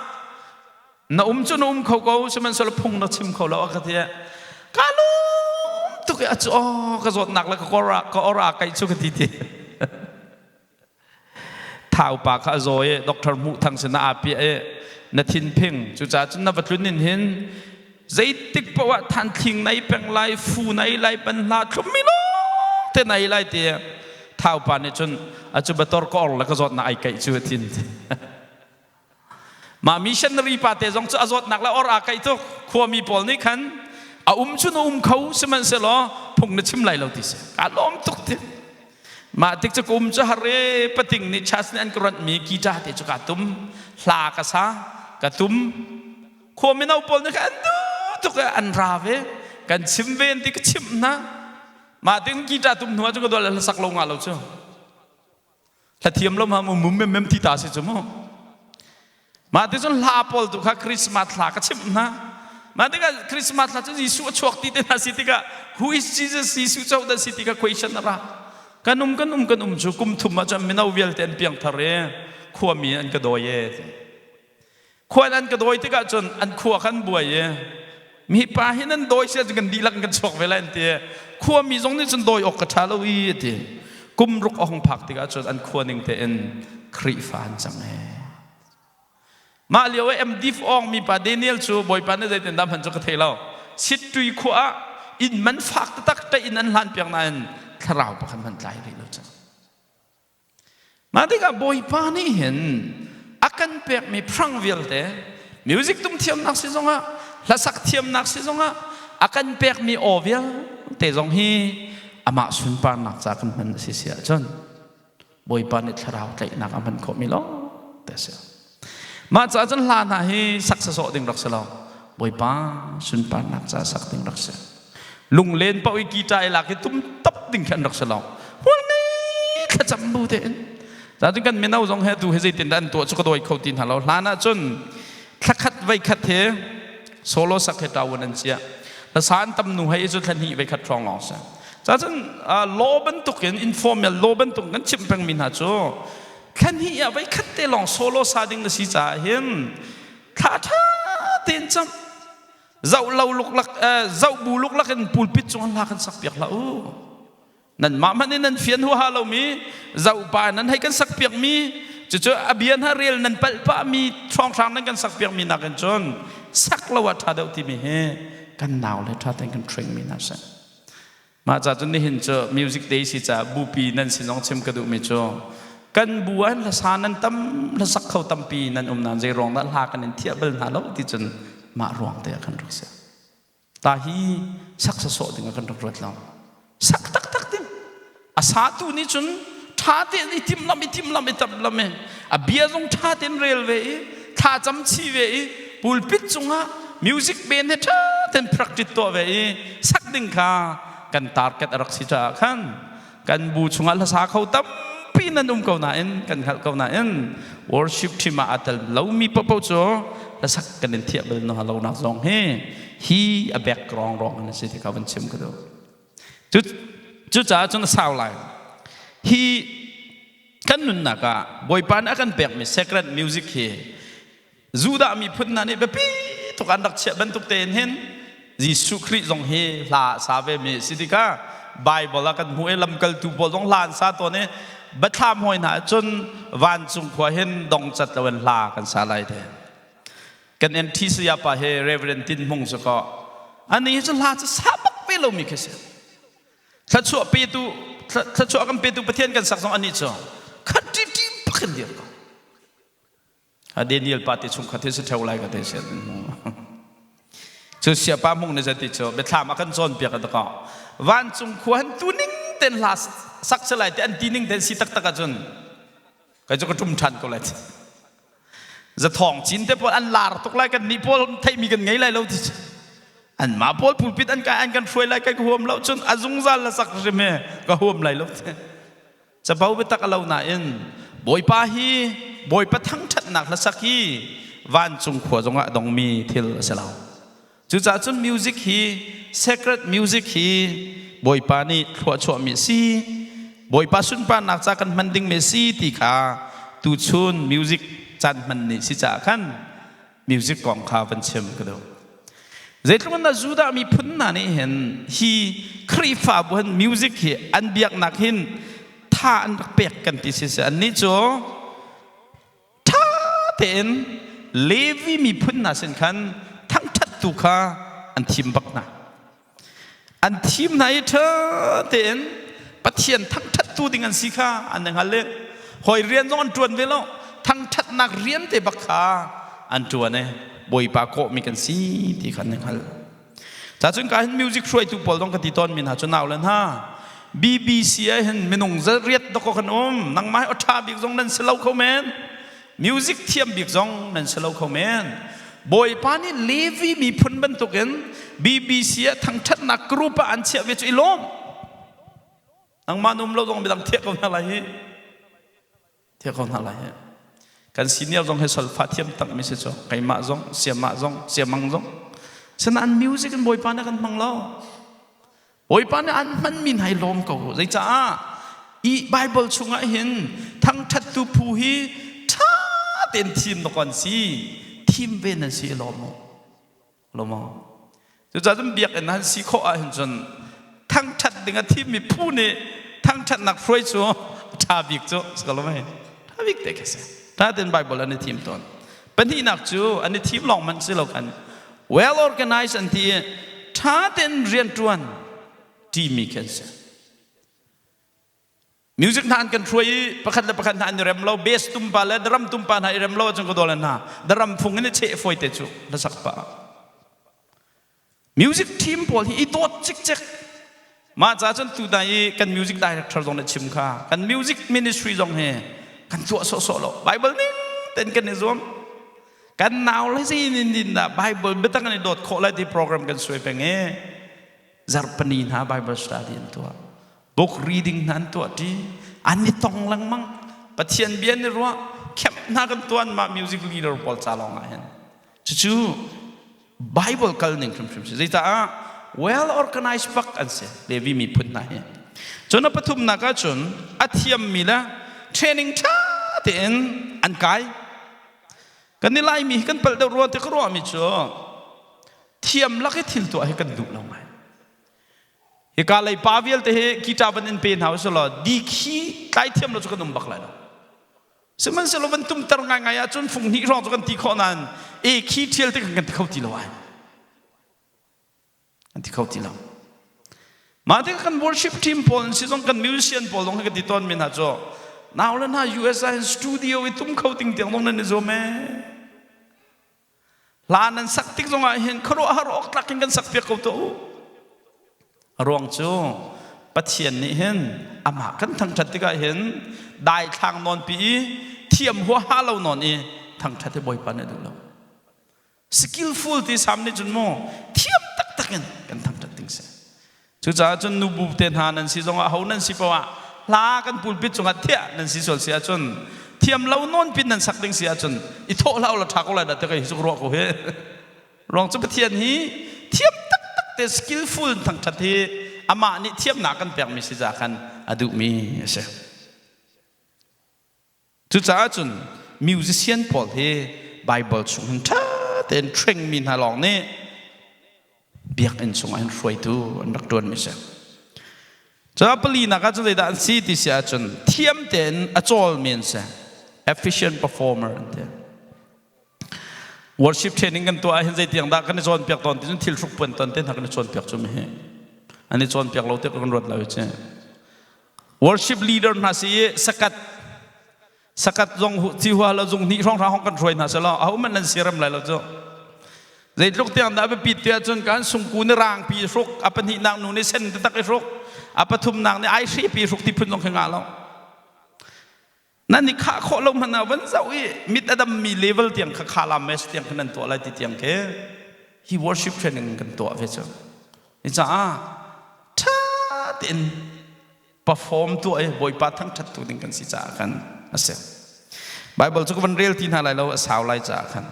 Speaker 1: na um cu na um kho ko sihmanhsehlaw phung na chim kho lo a ka ti ka lum tuk i a cu aw ka zawtnak le ka kor ah ka or ah kai cu ka ti ti. Thau pa kha a zaw i doctor hmuh thang sin ah aa piah i na thinphing cucaah cun na va tlun in hin zeitik paoh ah thanthling nai peng lai fu nai lai pan hla thlummi lawng te nai lai ti thau pa nih cun a cu bator ka or le ka zawtnak ai kaih cu a thin. Mah missionary pa te zong cu a zawtnak le or aa kaih tuk. Khuami pawl nih khan a um cu na um kho sihmanhsehlaw phung na chim lai lo ti si. Kaa lawm tuk ti. Mah tik cu ka um cu har e pating nih church nih an ka ronhmi guitar te cu ka tum. Hla ka sa, ka tum. Khua mino pawl nih khan an duh tuk i an ra ve. Kan chim ve an ti ka chimh hna. Mah tin guitar tum hnu ah cun ka dual hlasak lo nga lo cu. Hla thiam lo ma mu mum mem mem ti ta si cu mu. Mah ti cun hla pawl tu kha Christmas hla ka chimh hna. Mah tikah Christmas hla cu Jesuh a chuak ti te hna si tikah who is Jesus Jesuh co dah si tikah question a ra. Kan um kan um kan um cu kum thum ah cun mino vialte an piangthar i khuami an ka dawi e. Khua an ka dawi tikah cun an khua khan buai i mi pa hi nan dawi si ahcun kan dihlak in kan chuak ve lai an ti. Khuami zong nih cun dawi awk ka ṭha lo i a ti. Kum ruk a hung phak tikah cun an khua ning tein Khrihfa an cang e. Mah lio i MDF awng mi pa Daniel cu Bawipa nih zeitindah hman cu ka thei lo. Sittui khua ah inn man fak taktak ṭaih in an hlan piak nain thlarau pakhat hmanh tlai rih lo cang. Mah tikah Bawipa nih hin a kan pekmi phrang vialte music tum thiamnak si zongah hlasak thiamnak si zongah a kan pekmi aw vialte zong hi amah sunparnak ca kan hman a si si ahcun Bawipa nih thlarau tlaihnak a hman khawhmi lawng te a si. Mah caah cun hla hna hi sak sawsawh ding rak si lo. Bawipa sunparnak ca sak ding rak si. Lunglen paoh i guitar i lak i tum top ding khan rak si lo. Hmual ngei thlacam bu tein. Cun kan mino zong he tu hi zeitin dah an tuah cu ka dawi kho ti hna lo. Hlan ah cun thlakhat veikhat he solo sak he tawun an chiah. Hlasa an tam nu hei cu thla hnih veikhat hrawng lawng si. Cun law bantukin informal law bantuk kan chimh pengmi hna cu thla hnih ah veikhat te lawng solo sa ding na si caah hin thla ṭha tein cam zoh lo luklak zoh bu luklak in pulpit cung hla kan sak piak hlah u. Nanmah hmanh in nan fian huaha lomi zoh pa nan hei kan sak piak mi cucu a bia hna rel nan palh pah mi hrawnghrang nan kan sak piak mi nakin cun sak lo ah ṭha deuh timi hi kan nau le ṭha tein kan train mi hna seh. Mah ca cun nihin cu music day si caah bupi nan sin zong chim ka duhmi cu kan bu ah hlasa nan tam hlasak kho tampi nan um nain zei ruang dah hla kan in thiah bal hna lo ti cun mah ruang te ah kan rak si. Ta hi sak sawsawh ding ah kan rak ruat lo. Sak taktak ding. A satu nih cun ṭha tein i timhlamh i timhlamh i tamhlamh i a bia zong ṭha tein rel ve i thlacam chih ve i pulpit cungah music band he ṭha tein practice tuah ve i sak ding kha kan target a rak si caah khan kan bu chungah hlasa kho tampi nan um ko nain kan hngalh ko nain worship team ah aa tel lomi paohpaoh cu hlasak kan in thiah bal hna lonak zong hi hi a background rong an si ti kha van chim ka duh. Cucaah cun a sau lai. Hi kan nunnak ah Bawipa nih a kan pekmi sacred music hi Judah miphun hna nih biapi tuk an rak chiah bantuk tein hin Jesuh Khrih zong hi hla a sa ve mi si tikah Bible ah kan hmuh i lamkaltu pawl zong hla an sa tawn i biathlam hawi hna cun vancung khua hin dongcat loin hla kan sa lai te. Kan NT sayapa he Reverend Tin Hmung cu ko ani cu hla cu sa bak ve lomi khi si. Thluachuah petu thluachuah kan petu Pathian kan sak zong ani cu khat ṭi ṭi bak in dir ko. A Daniel pa te chung khat hi si ṭheo lai ka te si. Cu siapa hmung ni zati cu biathlam a kan cawn piak a ko. Vancung khua han tu ning ten hla sak se lai te an ti ning ten si taktak ahcun kai cu ka ṭum ṭhan ko lai. Zathawng cin te pawl an lar tuk lai kan nih pawl theihmi kan ngei lai lo ti an mah pawl pulpit an kai an kan hruai lai kai ka huam lo cun a zungzal la sak hrim he ka huam lai lo ti capo biatak a lo nain Bawipa hi Bawipa thangṭhatnak hlasak hi vancung khua zongah a dongmi thil a si lo. Cucaah cun music hi sacred music hi Bawipa nih thluachuahmi a si. Bawipa sunparnak ca kan hman dingmi a si ti kha tuchun music caan hman ni si caah khan music kong kha van chim ka duh. Zeitluk in dah Judah miphun hna nih hin hi Khrihfabu hin music hi an biaknak hin tha an rak pek kan ti si si annih cu ṭha tein Levi miphun hna sin khan thangṭhattu kha an thim bak hna. An thim hna i ṭha tein Pathian thangṭhattu ding an si kha an i hngal i hawi rian zong an ṭuan ve lo. Thangṭhatnak rian te bak kha an ṭuan i Bawipa kawhmi kan si ti kha an i hngal. Cacun ka hin music hruaitu pawl zong ka ti tawn mi hna cu nau le hna BBC ah hin minung riat dawkaw kan um nangmah hi aw ṭha bik zong nan si lo kho men music thiam bik zong nan si lo kho men Bawipa nih Levi miphun bantukin BBC ah thangṭhatnak group ah an chiah ve cu i lawm nangmah na um lo zong midang thiah ko hna lai hi Thiah ko hna lai hi. Kan senior zong hi solfa thiam tak mi si cu. Keimah zong, siamah zong, siamang zong. Sinain music in Bawipa nih kan hmang lo. Bawipa nih an hman mi hna i lawm ko. Zeicaah i Bible chungah hin thangṭhattu phu hi ṭha tein thim na kon si. Thim ve nan si i lawm u. Lo maw? Cucaah cun biakinn han si khawh ahhin cun thangṭhat ding a thimmi phu nih thangṭhatnak hruai cu ṭha bik cu si ko lo mei? Ṭha bik te khi si. Ṭha tein Bible an i thim tawn. Pahnihnak cu an i thim lawng hmanh si lo khan well organized an ti i ṭha tein rianṭuan ṭimi khi an si. Music hna an kan hruai i pakhat le pakhat hna an i rem lo, bass tumpa le drum tumpa hna i rem lo ahcun ka dawl hna. Drum phung in i cheh fawi te cu hlasak pah. Music team pawl hi i dawt cikcek. Mah ca cun tutan i kan music director zong nih chim kha kan music ministry zong hi kan tuah sawhsawh lo. Bible ning ten kan i zuam. Kan nau le zei in din dah Bible biatak an i dawt khawh lai ti program kan suai peng i zarhpani hna Bible study an tuah. Book reading hna an tuah ṭi. An i tong lengmang. Pathian bia an i ruah. Camp hna kan tuan mah music leader pawl ca lawng ah hin. Cucu Bible kal ning hrimhrim si. Zeicah well organized bak an si Levi miphun hna hi. Cun a pathumnak ahcun a thiammi le training ṭha tein an kai. Kan i Laimi hi kan palh deuh rua ti ka ruahmi cu thiam lak i thil tuah hi kan duh lo ngai. Hika lei pa vialte hi guitar van in pe hna usih law di khi tlai thiam lo cu kan um bak lai lo. Sihmanhsehlaw van tumter ngaingai ahcun fung hnih hrawng cu kan ti khawh nain e khi ṭhial ti kan kan ti kho ti lo ai. Kan ti kho ti lo. Mah tikah kan worship team pawl an si zong kan musician pawl zong kan ti tawn mi hna cu nau le hna US ah hin studio i tum kho ting tiang zong nan i zuam ee. Hla nan sak tik zongah hin khuaruahhar awk tlak in kan sak piak ko tuah u. A ruang cu Pathian nih hin amah kan thangṭhat tikah hin daithlang nawn pi i thiam huaha lo nawn i thangṭhat hi Bawipa nih a duh lo. Skillful ti sam nih cun mu thiam taktak in kan thangṭhat ding si. Cucaah cun nubu te hna nan si zongah ho nan si poah ah hla kan pulpit cungah thiah nan si sual si ahcun thiam lo nawn pin nan sak ding si ahcun i thawh hlah ulaw ṭha ko lai dah ti ka hi cu ruah ko hi. Ruang cu Pathian hi thiam taktak te skillful thangṭhat hi amah nih thiamnak kan pekmi si ca khan a duhmi a si. Cucaah cun musician pawl hi Bible chung hin ṭha tein train mi hna lawng nih biakinn chungah hin hruaitu an rak ṭuanmi si. Cucaah palinak ah cun zeidah an si ti si ahcun thiam tein a cawlmi an si. Efficient performer an ti. Worship training kan tuah ahhin zeitiang dah kan i cawnpiak tawn ti cun thil hruk puan ton te hna kan i cawnpiak cu mi hi. An i cawnpiak lo tiah kan ruat lo i ci. Worship leader hna si i sakat sakat zong ci hua lo zung hnih hrawng hrawng kan hruai hna selaw aho man nan siram lai lo cu. Zeitluk tiang dah biapit tiah cun kan sungku ni rang pi hruk a pahnihnak nu nih sen taktak i hruk a pathumnak nih ai hri pi hruk ti phun zong khi ngah lo. Nan i khah khawh lo hmanh ah van zoh i mit a dammi level tiang kha kha lam mes tiang kha nan tuah lai ti tiang khi hi worship training kan tuah ve cu. Ni caah ṭha tein perform tuah i Bawipa thangṭhat tu ding kan si caah khan a si. Bible cu ka van rel ti hna lai lo a sau lai caah khan.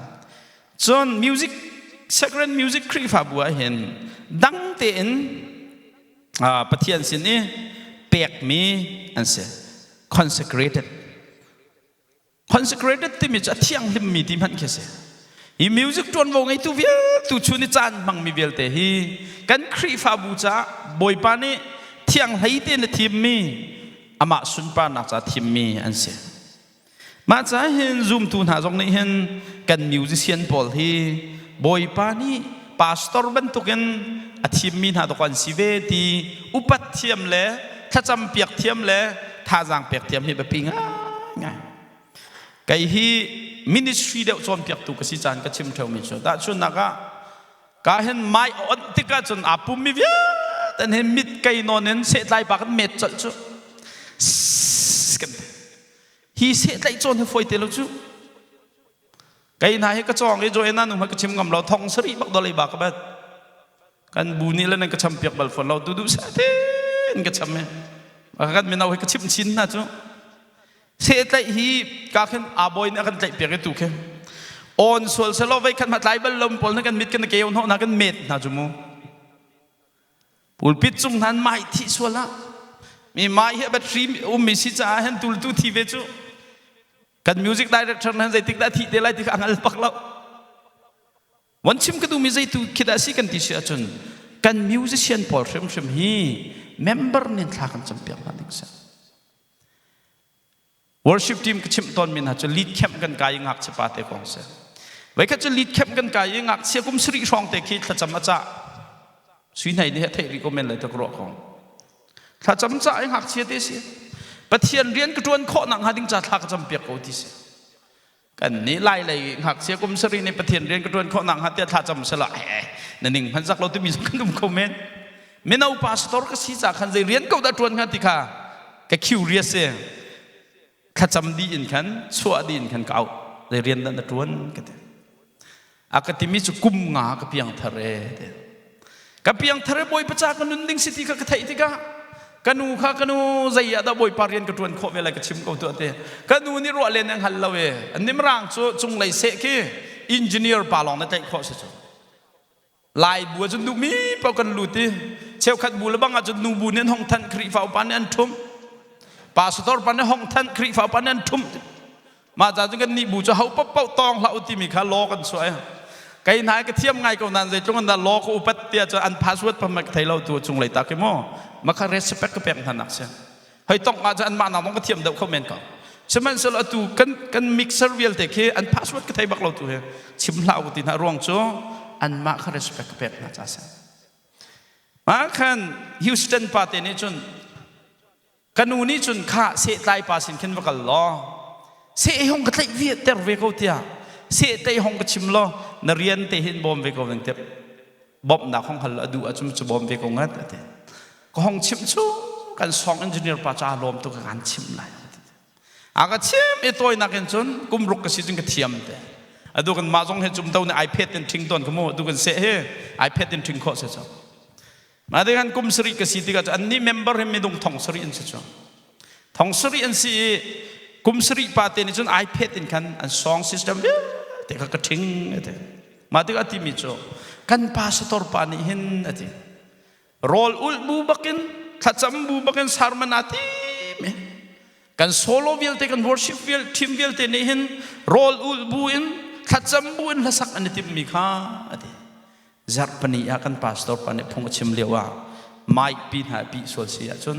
Speaker 1: Cun music sacred music Khrihfabu ah hin dang tein Pathian sin i pekmi an si. Consecrated. Consecrated timi cu a thianghlimmi ti hmanh khi a si. Hi music ṭuanvo ngeitu vialte chun i caan hmangmi vialte hi kan Khrihfabu caah Bawipa nih thianghlei tein a thimmi amah sunparnak caah thimmi an si. Mah caah hin zumtu hna zong nih hin kan musician pawl hi Bawipa nih pastor bantukin a thimmi hna dawk an si ve ti upat thiam le thlacam piak thiam le thazaang pek thiam hi biapi ngaingai. Kei hi ministry deuh cawnpiaktu ka si caan ka chim ṭheumi cu tahchunhnak ah ka hin mai a onh tikah cun aa pummi vialte hin mit kei nawn in sehtlai pa kan met colh cu kan ti. Hi sehtlaih cawn hi fawi te lo cu. Kei hna hi ka cawng i Joanna nu ka chim ngam lo thong sarih bak dolei ba ka bat. Kan bu nih le nan ka cham piak bal fawn lo tu duh seh tein ka cham e. Kan mino hi ka chim chin hna cu. Sehtlaih hi ka khin aa bawi nih a kan tlaih piak i tu khi. On sual selaw vei khat ma tlai bal lo pawl na kan mit kan keu hnawh na kan met hna cu mu. Pulpit cung hnan mai thih sual ah mi mai hi a battery ummi si caah hin tultu thi ve cu kan music director nan zeitik dah thih te lai ti kha a hngal bak lo. Von chim ka duhmi zeitu khi dah si kan ti si ahcun kan musician pawl hrimhrim hi member nin thla kan campiak hna ding si. Worship team ka chimh tawnmi hna cu lead camp kan kai i ngakchia pa te kong si. Voikhat cu lead camp kan kai i ngakchia kum sarih hrawng te khi thlacam a cah. Sui hnai nih a theih rih ko men lai tak ruah kong. Thlacam cah i ngakchia te si. Pathian rian ka ṭuan khawh nak hnga ding ca thla ka cam piak ko ti si. Kan nih lai lei ngakchia kum sarih nih Pathian rian ka ṭuan khawh nak hnga tiah thla cam sela eh na ning hmanh zak lo timi zong kan um kho men. Mino pastor ka si ca khan zei rian ko dah ṭuan hnga ti kha ka curious si. Thlacam dih in khan chuah dih in khan ka auh. Zei rian dah na ṭuan ka ti. A ka timi cu kum nga ka piang thar e ti. Ka piang thar e Bawipa ca ka nun ding si ti kha ka theih tikah ka nu kha ka nu zei ah dah Bawipa rian ka ṭuan khawh ve lai ka chim ko tuah ti. Ka nu nih ruah len an hngal lo e. An nimrang cu cunglei seh khi engineer pa lawng na tlaih khawh si cu. Lai bu ah cun duhmi paoh kan lut i cheukhat bu le bang ah cun nu bu nih an hong thanh Khrihfa upa nih an ṭhumh. Pastor pa nih hong thanh Khrihfa upa nih an ṭhumh. Mah ca cun kan nih bu cu ho paoh tawng hlah u timi kha law kan chuah i kei hna ka thiam ngai ko nain zeitluk in dah law ka upat tiah cun an password pam ka thei lo tu cunglei ta khi mu ma kha respect ka pek hna nak si. Hoi tong ah cun anmah nak zong ka thiam deuh kho men ko. Sihmanhsehlaw atu kan kan mixer vialte khi an password ka thei bak lo tu hi chim hlah u ti hna ruang cu anmah kha respect ka pek hna ca si. Mah khan Houston pa te nih cun ka nu nih cun kha sehtlai pa sin khin va kal law seh hong ka tlaih ve ter ve ko tiah seh tlaih hong ka chim law na rian te hin bawm ve ko ning tiah bawmhnak hong hal a duh ahcun cu bawm ve ko ngat a ti. Ka hong chimh cu kan song engineer pa ca lawm tu ka kan chimh lai. A ka chim i tawinak in cun kum ruk ka si cun ka thiam te. Atu kan mah zong he cum to nih iPad in ṭhing tawn ka mu atu kan seh hi iPad in ṭhing khawh si cu. Mah te khan kum sarih ka si tikah cu annih member hi minung thong sarih an si cu. Thong sarih an si i kum sarih pa te nih cun iPad in khan an song system vialte kha ka ṭhing a ti. Mah tikah a timi cu kan pastor pa nih hin a ti. Rawl ulh bu bakin thlacam bu bakin sermon aa tim i kan solo vialte kan worship vial team vialte nih hin rawl ulh bu in thlacam bu in hlasak an i timmi kha a ti. Zarhpini ah kan pastor pa nih phung a chim lio ah mic pi hna pi sual si ahcun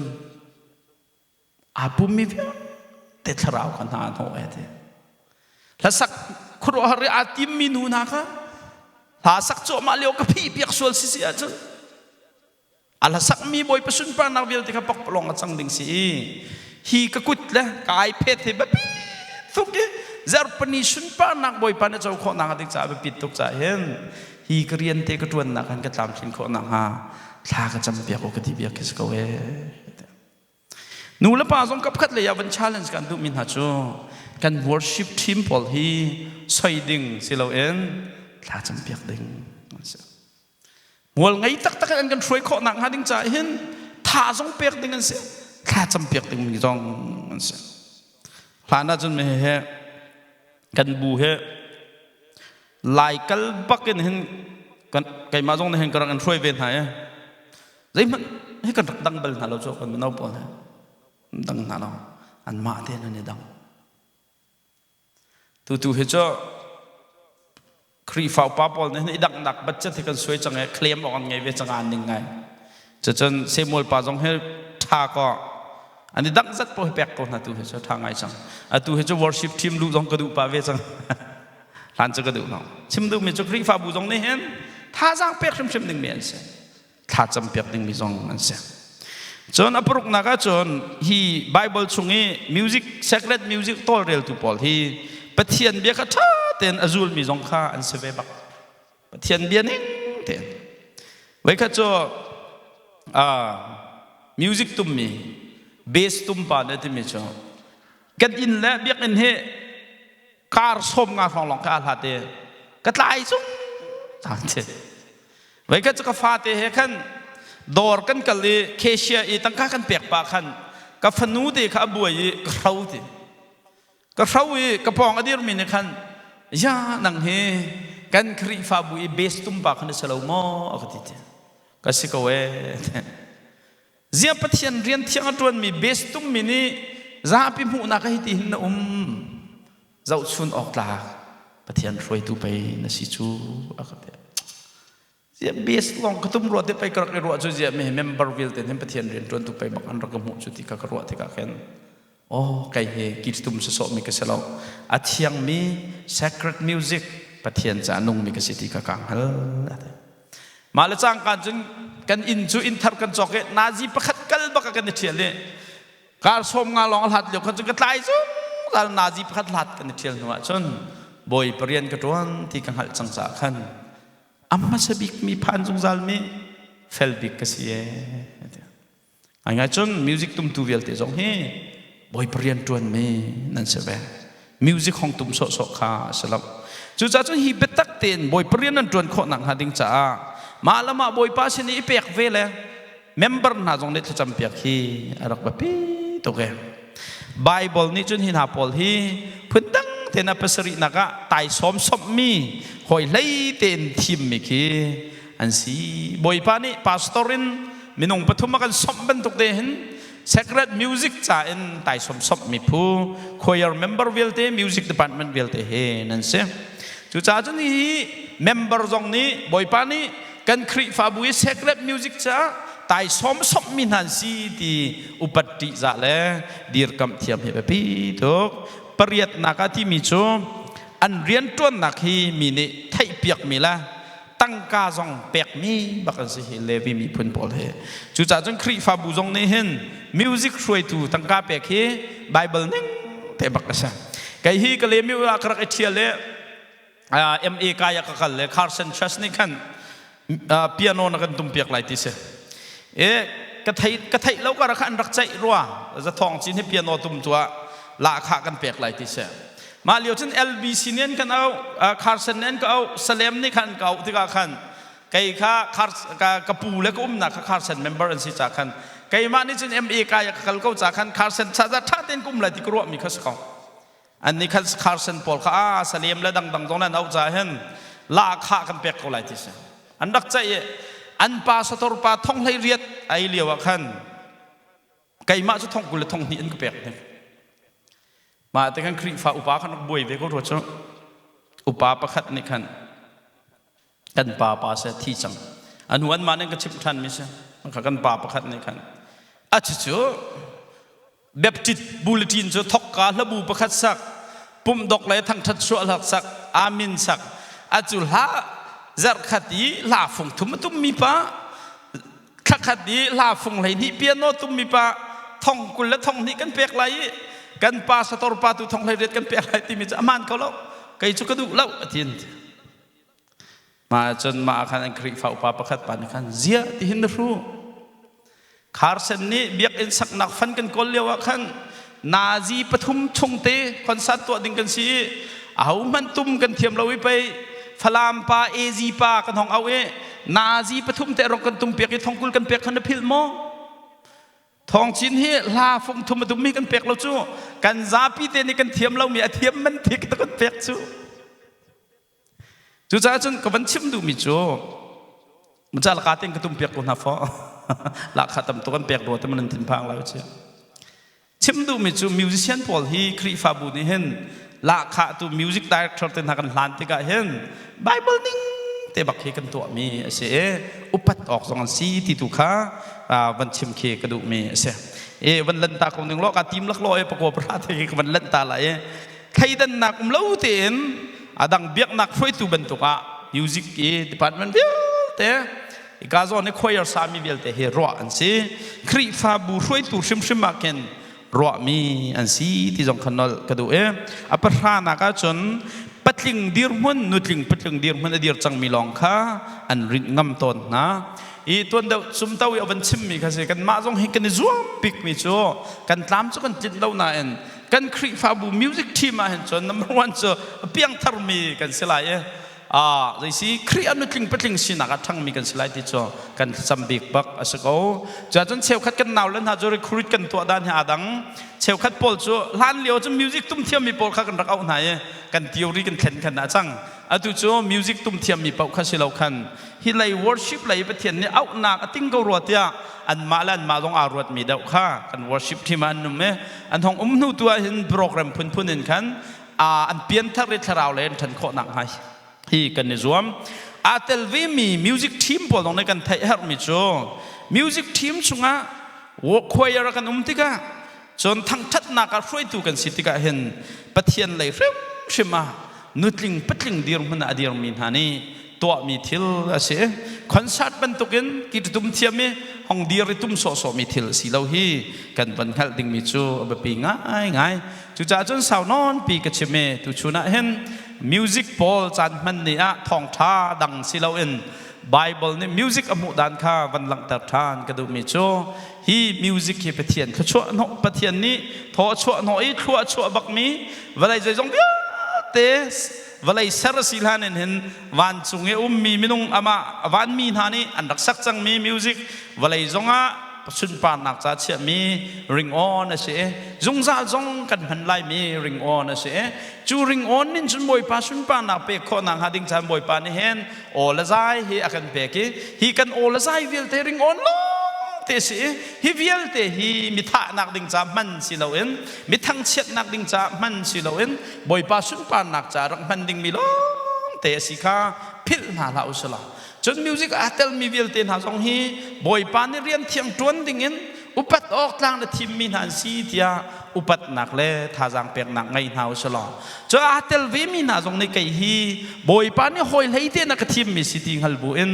Speaker 1: aa pummi vialte thlarau kha hna a hnawh e ti. Hlasak khuaruahhar i aa timmi nu hna kha hla sak cuahmah lio ka phih piak sual si si ahcun a hlasakmi Bawipa sunparnak vialte kha pakpalawng a cang ding si i hi ka kut le ka iPad he biapi tuk i zarhpini sunparnak Bawipa nih co khawh nak ding caah biapit tuk caah hin hi ka rian te ka ṭuannak han ka tlamtlin khawh nakhnga thla ka cam piak u ka ti bia khi si ko ee. Nu le pa zong kapkhat lei ah van challenge kan duhmi hna cu kan worship team pawl hi soi ding si loin thla cam piak ding an si. Mual ngei taktak in an kan hruai khawh nakhnga ding caah hin tha zong pek ding an si. Thla cam piak ding mi zong an si. Hlan ahcun me he kan bu he laikal bak in hin kan keimah zong nih hin ka rak in hruai ve hna i zeihmanh hi kan rak dang bal hna lo cu kan mino pawl he dang hna lo anmah te nan i dang tutu hi cu Khrihfa upa pawl nih hin i danghnak budget hi kan suai cang i claim awk an ngei ve cang an ning ngai cucun Samuel pa zong hi ṭha ko an i dangh zat paoh hi pek ko hna tu hi cu ṭha ngai cang atu hi cu worship team luh zong ka duh pah ve cang hlan cu ka duh lo chim duhmi cu Khrihfabu zong nih hin thazaang pek hrimhrim dingmi an si thlacam piak dingmi zong an si cun a paruknak ahcun hi Bible chung i music sacred music tawlreltu pawl hi Pathian bia kha ṭha tein a zulmi zong kha an si ve bak Pathian bia ning tein voikhat cu music tummi bass tum pa nih a timi cu kan inn le biakinn hi kar 50 hrawng lawng kha aa hlat i ka tlai cung caan si voikhat cu ka fate he khan dawr kan kal i cashier i tangka kan pek pah khan ka fanu te kha a buai i ka hro ti ka hro i ka pawng a dirmi nih khan ya nang hi kan Khrihfabu i base tum pa khan na si lo maw a ka ti ti ka si ko ee Ziah Pathian rian thiang a ṭuanmi base tummi nih zapi hmuhnak ah hiti hin na um zohchun awk tlak Pathian hruaitu pei na si cu a ka ti. Ziah base lawng ka tum rua te pei ka rak i ruah cu ziah mi member vialte hin Pathian rian ṭuantu pei bak an rak ka hmuh cu ti kha ka ruah tikah khin oh kei hi kitum sawsawhmi ka si lo a thiangmi sacred music Pathian ca nungmi ka si ti kha kaa hngal a ti. Mah le cangka cun kan inn cu inn thar kan cawk i nazi pakhat kal bak ah kan i ṭhial i. Kar 50 lawng a hlat lio khan cun ka tlai zungzal. Nazi pakhat hlat kan i ṭhial hnu ah cun bawi parian ka ṭuan ti ka hngalh cang caah khan a hmasa bik mi phan zungzal mi fel bik ka si ee. Ngaingai cun music tumtu vialte zong hi bawipa rian ṭuanmi nan si ve. Music hong tum sawhsawh kha a si lo. Cucaah cun hi biatak tein bawipa rian nan ṭuan khawh nakhnga ding caah mah le mah bawipa sin i i pek ve le member hna zong nih thlacam piak hi a rak biapi tuk ee. Bible nih cun hi hna pawl hi phundang tein a pasarihnak ah taisawm sawmhmi hawi hlei tein thimmi khi an si. Bawipa nih pastor in minung pathum a kan sawmh bantuk te hin sacred music ca in taisawm sawmhmi phu choir member vialte, music department vialte he nan si. Cucaah cun hi member zong nih Bawipa nih kan Khrihfabu i sacred music ca taisawm sawmhmi hna an si ti upat ṭihzah le dirkamh thiam hi biapi tuk. Pariatnak ah timi cu an rianṭuannak hi mi nih theihpiakmi le tangka zong pekmi bak an si hi Levi miphun pawl hi. Cucaah cun Khrihfabu zong nih hin music hruaitu tangka pek hi Bible ning te bak a si. Kei hi ka lemi ah ka rak i ṭhial i MA kai ah ka kal le Carson Church nih khan piano na kan tum piak lai ti si. E ka thei ka theih lo kar kha an rak ceih rua zathawng cin hi piano tum tu ah lahkhah kan pek lai ti si. Mah lio cun LBC nih an kan auh, Carson nih an ka auh, Salem nih khan an ka auh tikah khan kei kha ka pu le ka umnak kha Carson member an si ca khan keimah nih cun MA kai ah ka kal ko ca khan Carson cha ṭha tein ka um lai ti ka ruahmi kha si ko. An nih khan Carson pawl kha a Salem le dangdang zong an auh ca hin lahkhah kan pek ko lai ti si. An rak ceih i an pa sator pa thong hlei riat ai lio ah khan keimah cu thong 20 le thong hnih an ka pek hnik. Mah te khan Khrihfa upa khan rak buai ve ko rua cu. Upa pakhat nih khan kan pa pa se thi cang. Anu an mah nih ka chimh ṭhan mi si. Kha kan pa pakhat nih khan a cu Baptist bulletin cu thokka hlabu pakhat sak, pumhdok le thangṭhat suah hlak sak, amin sak. A cu hla zarhkhat i hla fung thum a tummi pa thlakhat i hla fung 12 piano tummi pa thong 20 le thong hnih kan pek lai i kan pa sator pa tu thong 18 kan pek lai timi cu aman ko lo, kei cu ka duh lo atin. Mah cun mah khan an Khrihfa upa pakhat pa nih khan, ziah ti hin na hru? Carson nih biakinn saknak fan kan kawl lio ah khan nazi pathum chung te concert tuah ding kan si i ahohmanh tum kan thiam lo i pei Falam pa AZ pa kan hong au i nazi pathum te rong kan tum piak i thongkul kan pek khan na philh maw? Thawng Cin hi hla fung thum a tum mi kan pek lo cu, kan zapi te nih kan thiam lo mi a thiam man thi kan pek cu. Cucaah cun ka van chim duhmi cu muca laka tein ka tum piak ko hna faw, lahkhah tam tuk an pek rua te man an thinphang lai chia. Chim duhmi cu musician pawl hi Khrihfabu nih hin lahkhah tu music director te hna kan hlan tikah hin Bible ning te bak hi kan tuahmi a si i upat awk zong an si ti tu kha van chim khi ka duhmi a si. E van lanta ko ning law ka tim lak law e pakua pra te ka van lanta lai e thleidannak um lo tein a dang biaknak hruaitu bantuk ah music i department vialte ka zawn i choir sami vialte hi ruah an si. Khrihfabu hruaitu hrimhrim ah khin ruahmi an si ti zong kha nolh ka duh i a pahranak ahcun patling dirhmun, nutling patling dirhmun a dir cangmi lawng kha an rinh ngam tawn hna i tuan deuh sumto i a van chimmi kha si. Kanmah zong hi kan i zuam bikmi cu kan tlam cu kan tlinh lo nain kan Khrihfabu music team ah hin cun number one cu piangtharmi kan si lai i zeisi Khrih a nutling patling sinak ah ṭhangmi kan si lai ti cu kan thlacam bik bak a si ko. Cuahcun cheukhat kan nau le hna cu recruit kan tuah dan hi aa dang. Cheukhat pawl cu hlan lio cu music tum thiammi pawl kha kan rak auh hna i kan theory kan thlen khan a cang. Atu cu music tum thiammi paoh kha si lo khan hi lei worship lei Pathian nih auhnak a ting ko rua tiah anmah le anmah zong aa ruatmi deuh kha kan worship team ah an um i an hong um hnu tu ah hin program phunphun in khan an pianthar i thlarau le an ṭhan khawh nakhnga hi kan i zuam. Aa tel vemi music team pawl zong nih kan theih herhmi cu music team chungah choir kan um tikah cun thangṭhatnak ah hruaitu kan si tikah hin Pathian lei hrimhrim ah nutling patling dirhmun ah a dirmi hna nih tuahmi thil a si. Concert bantukin ki tum thiam i Hong dir i tum sawhsawhmi thil si lo hi kan van hngalh dingmi cu a biapi ngaingai. Cucaah cun sau nawnpi ka chim i tuchun ah hin music pawl caan hman ni ah thawngṭha dang si loin Bible nih music a hmuh dan kha van langhter ṭhan ka duhmi cu hi music hi Pathian thluachuah hnawh Pathian nih thaw a chuah hnawh i thlua a chuah bakmi vawlei zeizong vialte vawlei ser a si hlan in hin vancung i ummi minung amah vanmi hna nih an rak sak cangmi music vawlei zongah sunparnak ca chiahmi ringawn a si i zungzal zong kan hman laimi ringawn a si i cu ringawn nin cun Bawipa sunparnak pek khawhnak hnga ding caan Bawipa nih hin aw le zai hi a kan pek i hi kan aw le zai vialte ringawn lawng te si i hi vialte hi mi thahnak ding ca hman si loin mi thangchiatnak ding ca hman si loin Bawipa sunparnak ca rak hman dingmi lawng te a si kha philh hna hlah usila. Cun music aa telmi vialte hna zong hi Bawipa nih rian thiang ṭuan dingin upat awk tlang na thimmi hna an si tiah upatnak le thazaang peknak ngei hna usila. Cun aa tel vemi hna zong nih kei hi Bawipa nih hawi hlei te na ka thimmi si ti hngal buin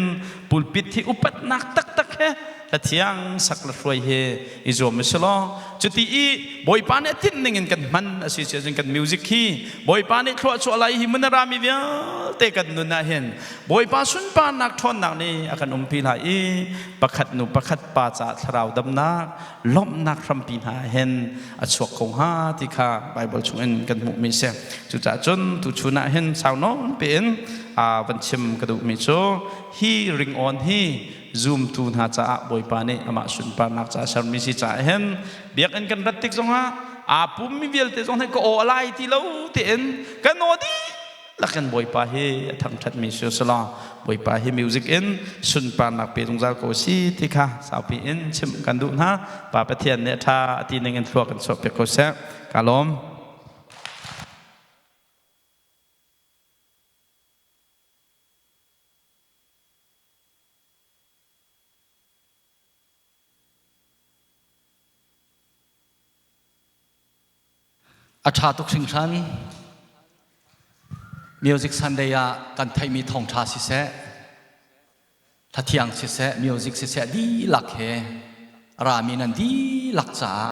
Speaker 1: pulpit hi upatnak taktak he hla thiang sak le hruai hi i zuam u law cuti i Bawipa nih a tinh ning in kan hman a si cun kan music hi Bawipa nih thluachuah lai hi mun a rami vialte kan nun ah hin Bawipa sunparnak ṭhawnnak nih a kan umpi lai i pakhat nu pakhat pa caah thlarau damnak lawmhnak hrampi hna hin a chuak ko hnga ti kha Bible chungin kan hmuhmi si. Cucaah cun tuchun ah hin sau nawn piin van chim ka duhmi cu hi ringawn hi zumtu hna caah Bawipa nih amah sunparnak caah sermi si caah hin biakinn kan rat tik zongah aa pummi vialte zong nih ka aw a lai ti lo tiin kan aw dihlak in Bawipa hi a thangṭhatmi si selaw Bawipa hi music in sunparnak pe zungzal ko si ti kha saupi in chimh kan duh hna. Pa Pathian nih a ṭha a ti ning in thlua kan chuah piak ko seh. Ka lawm.
Speaker 2: A ṭha tuk hringhran. Music Sunday ah kan theihmi thawngṭha siseh, hlathiang siseh, music siseh dihlak he rami nan dihlak caah.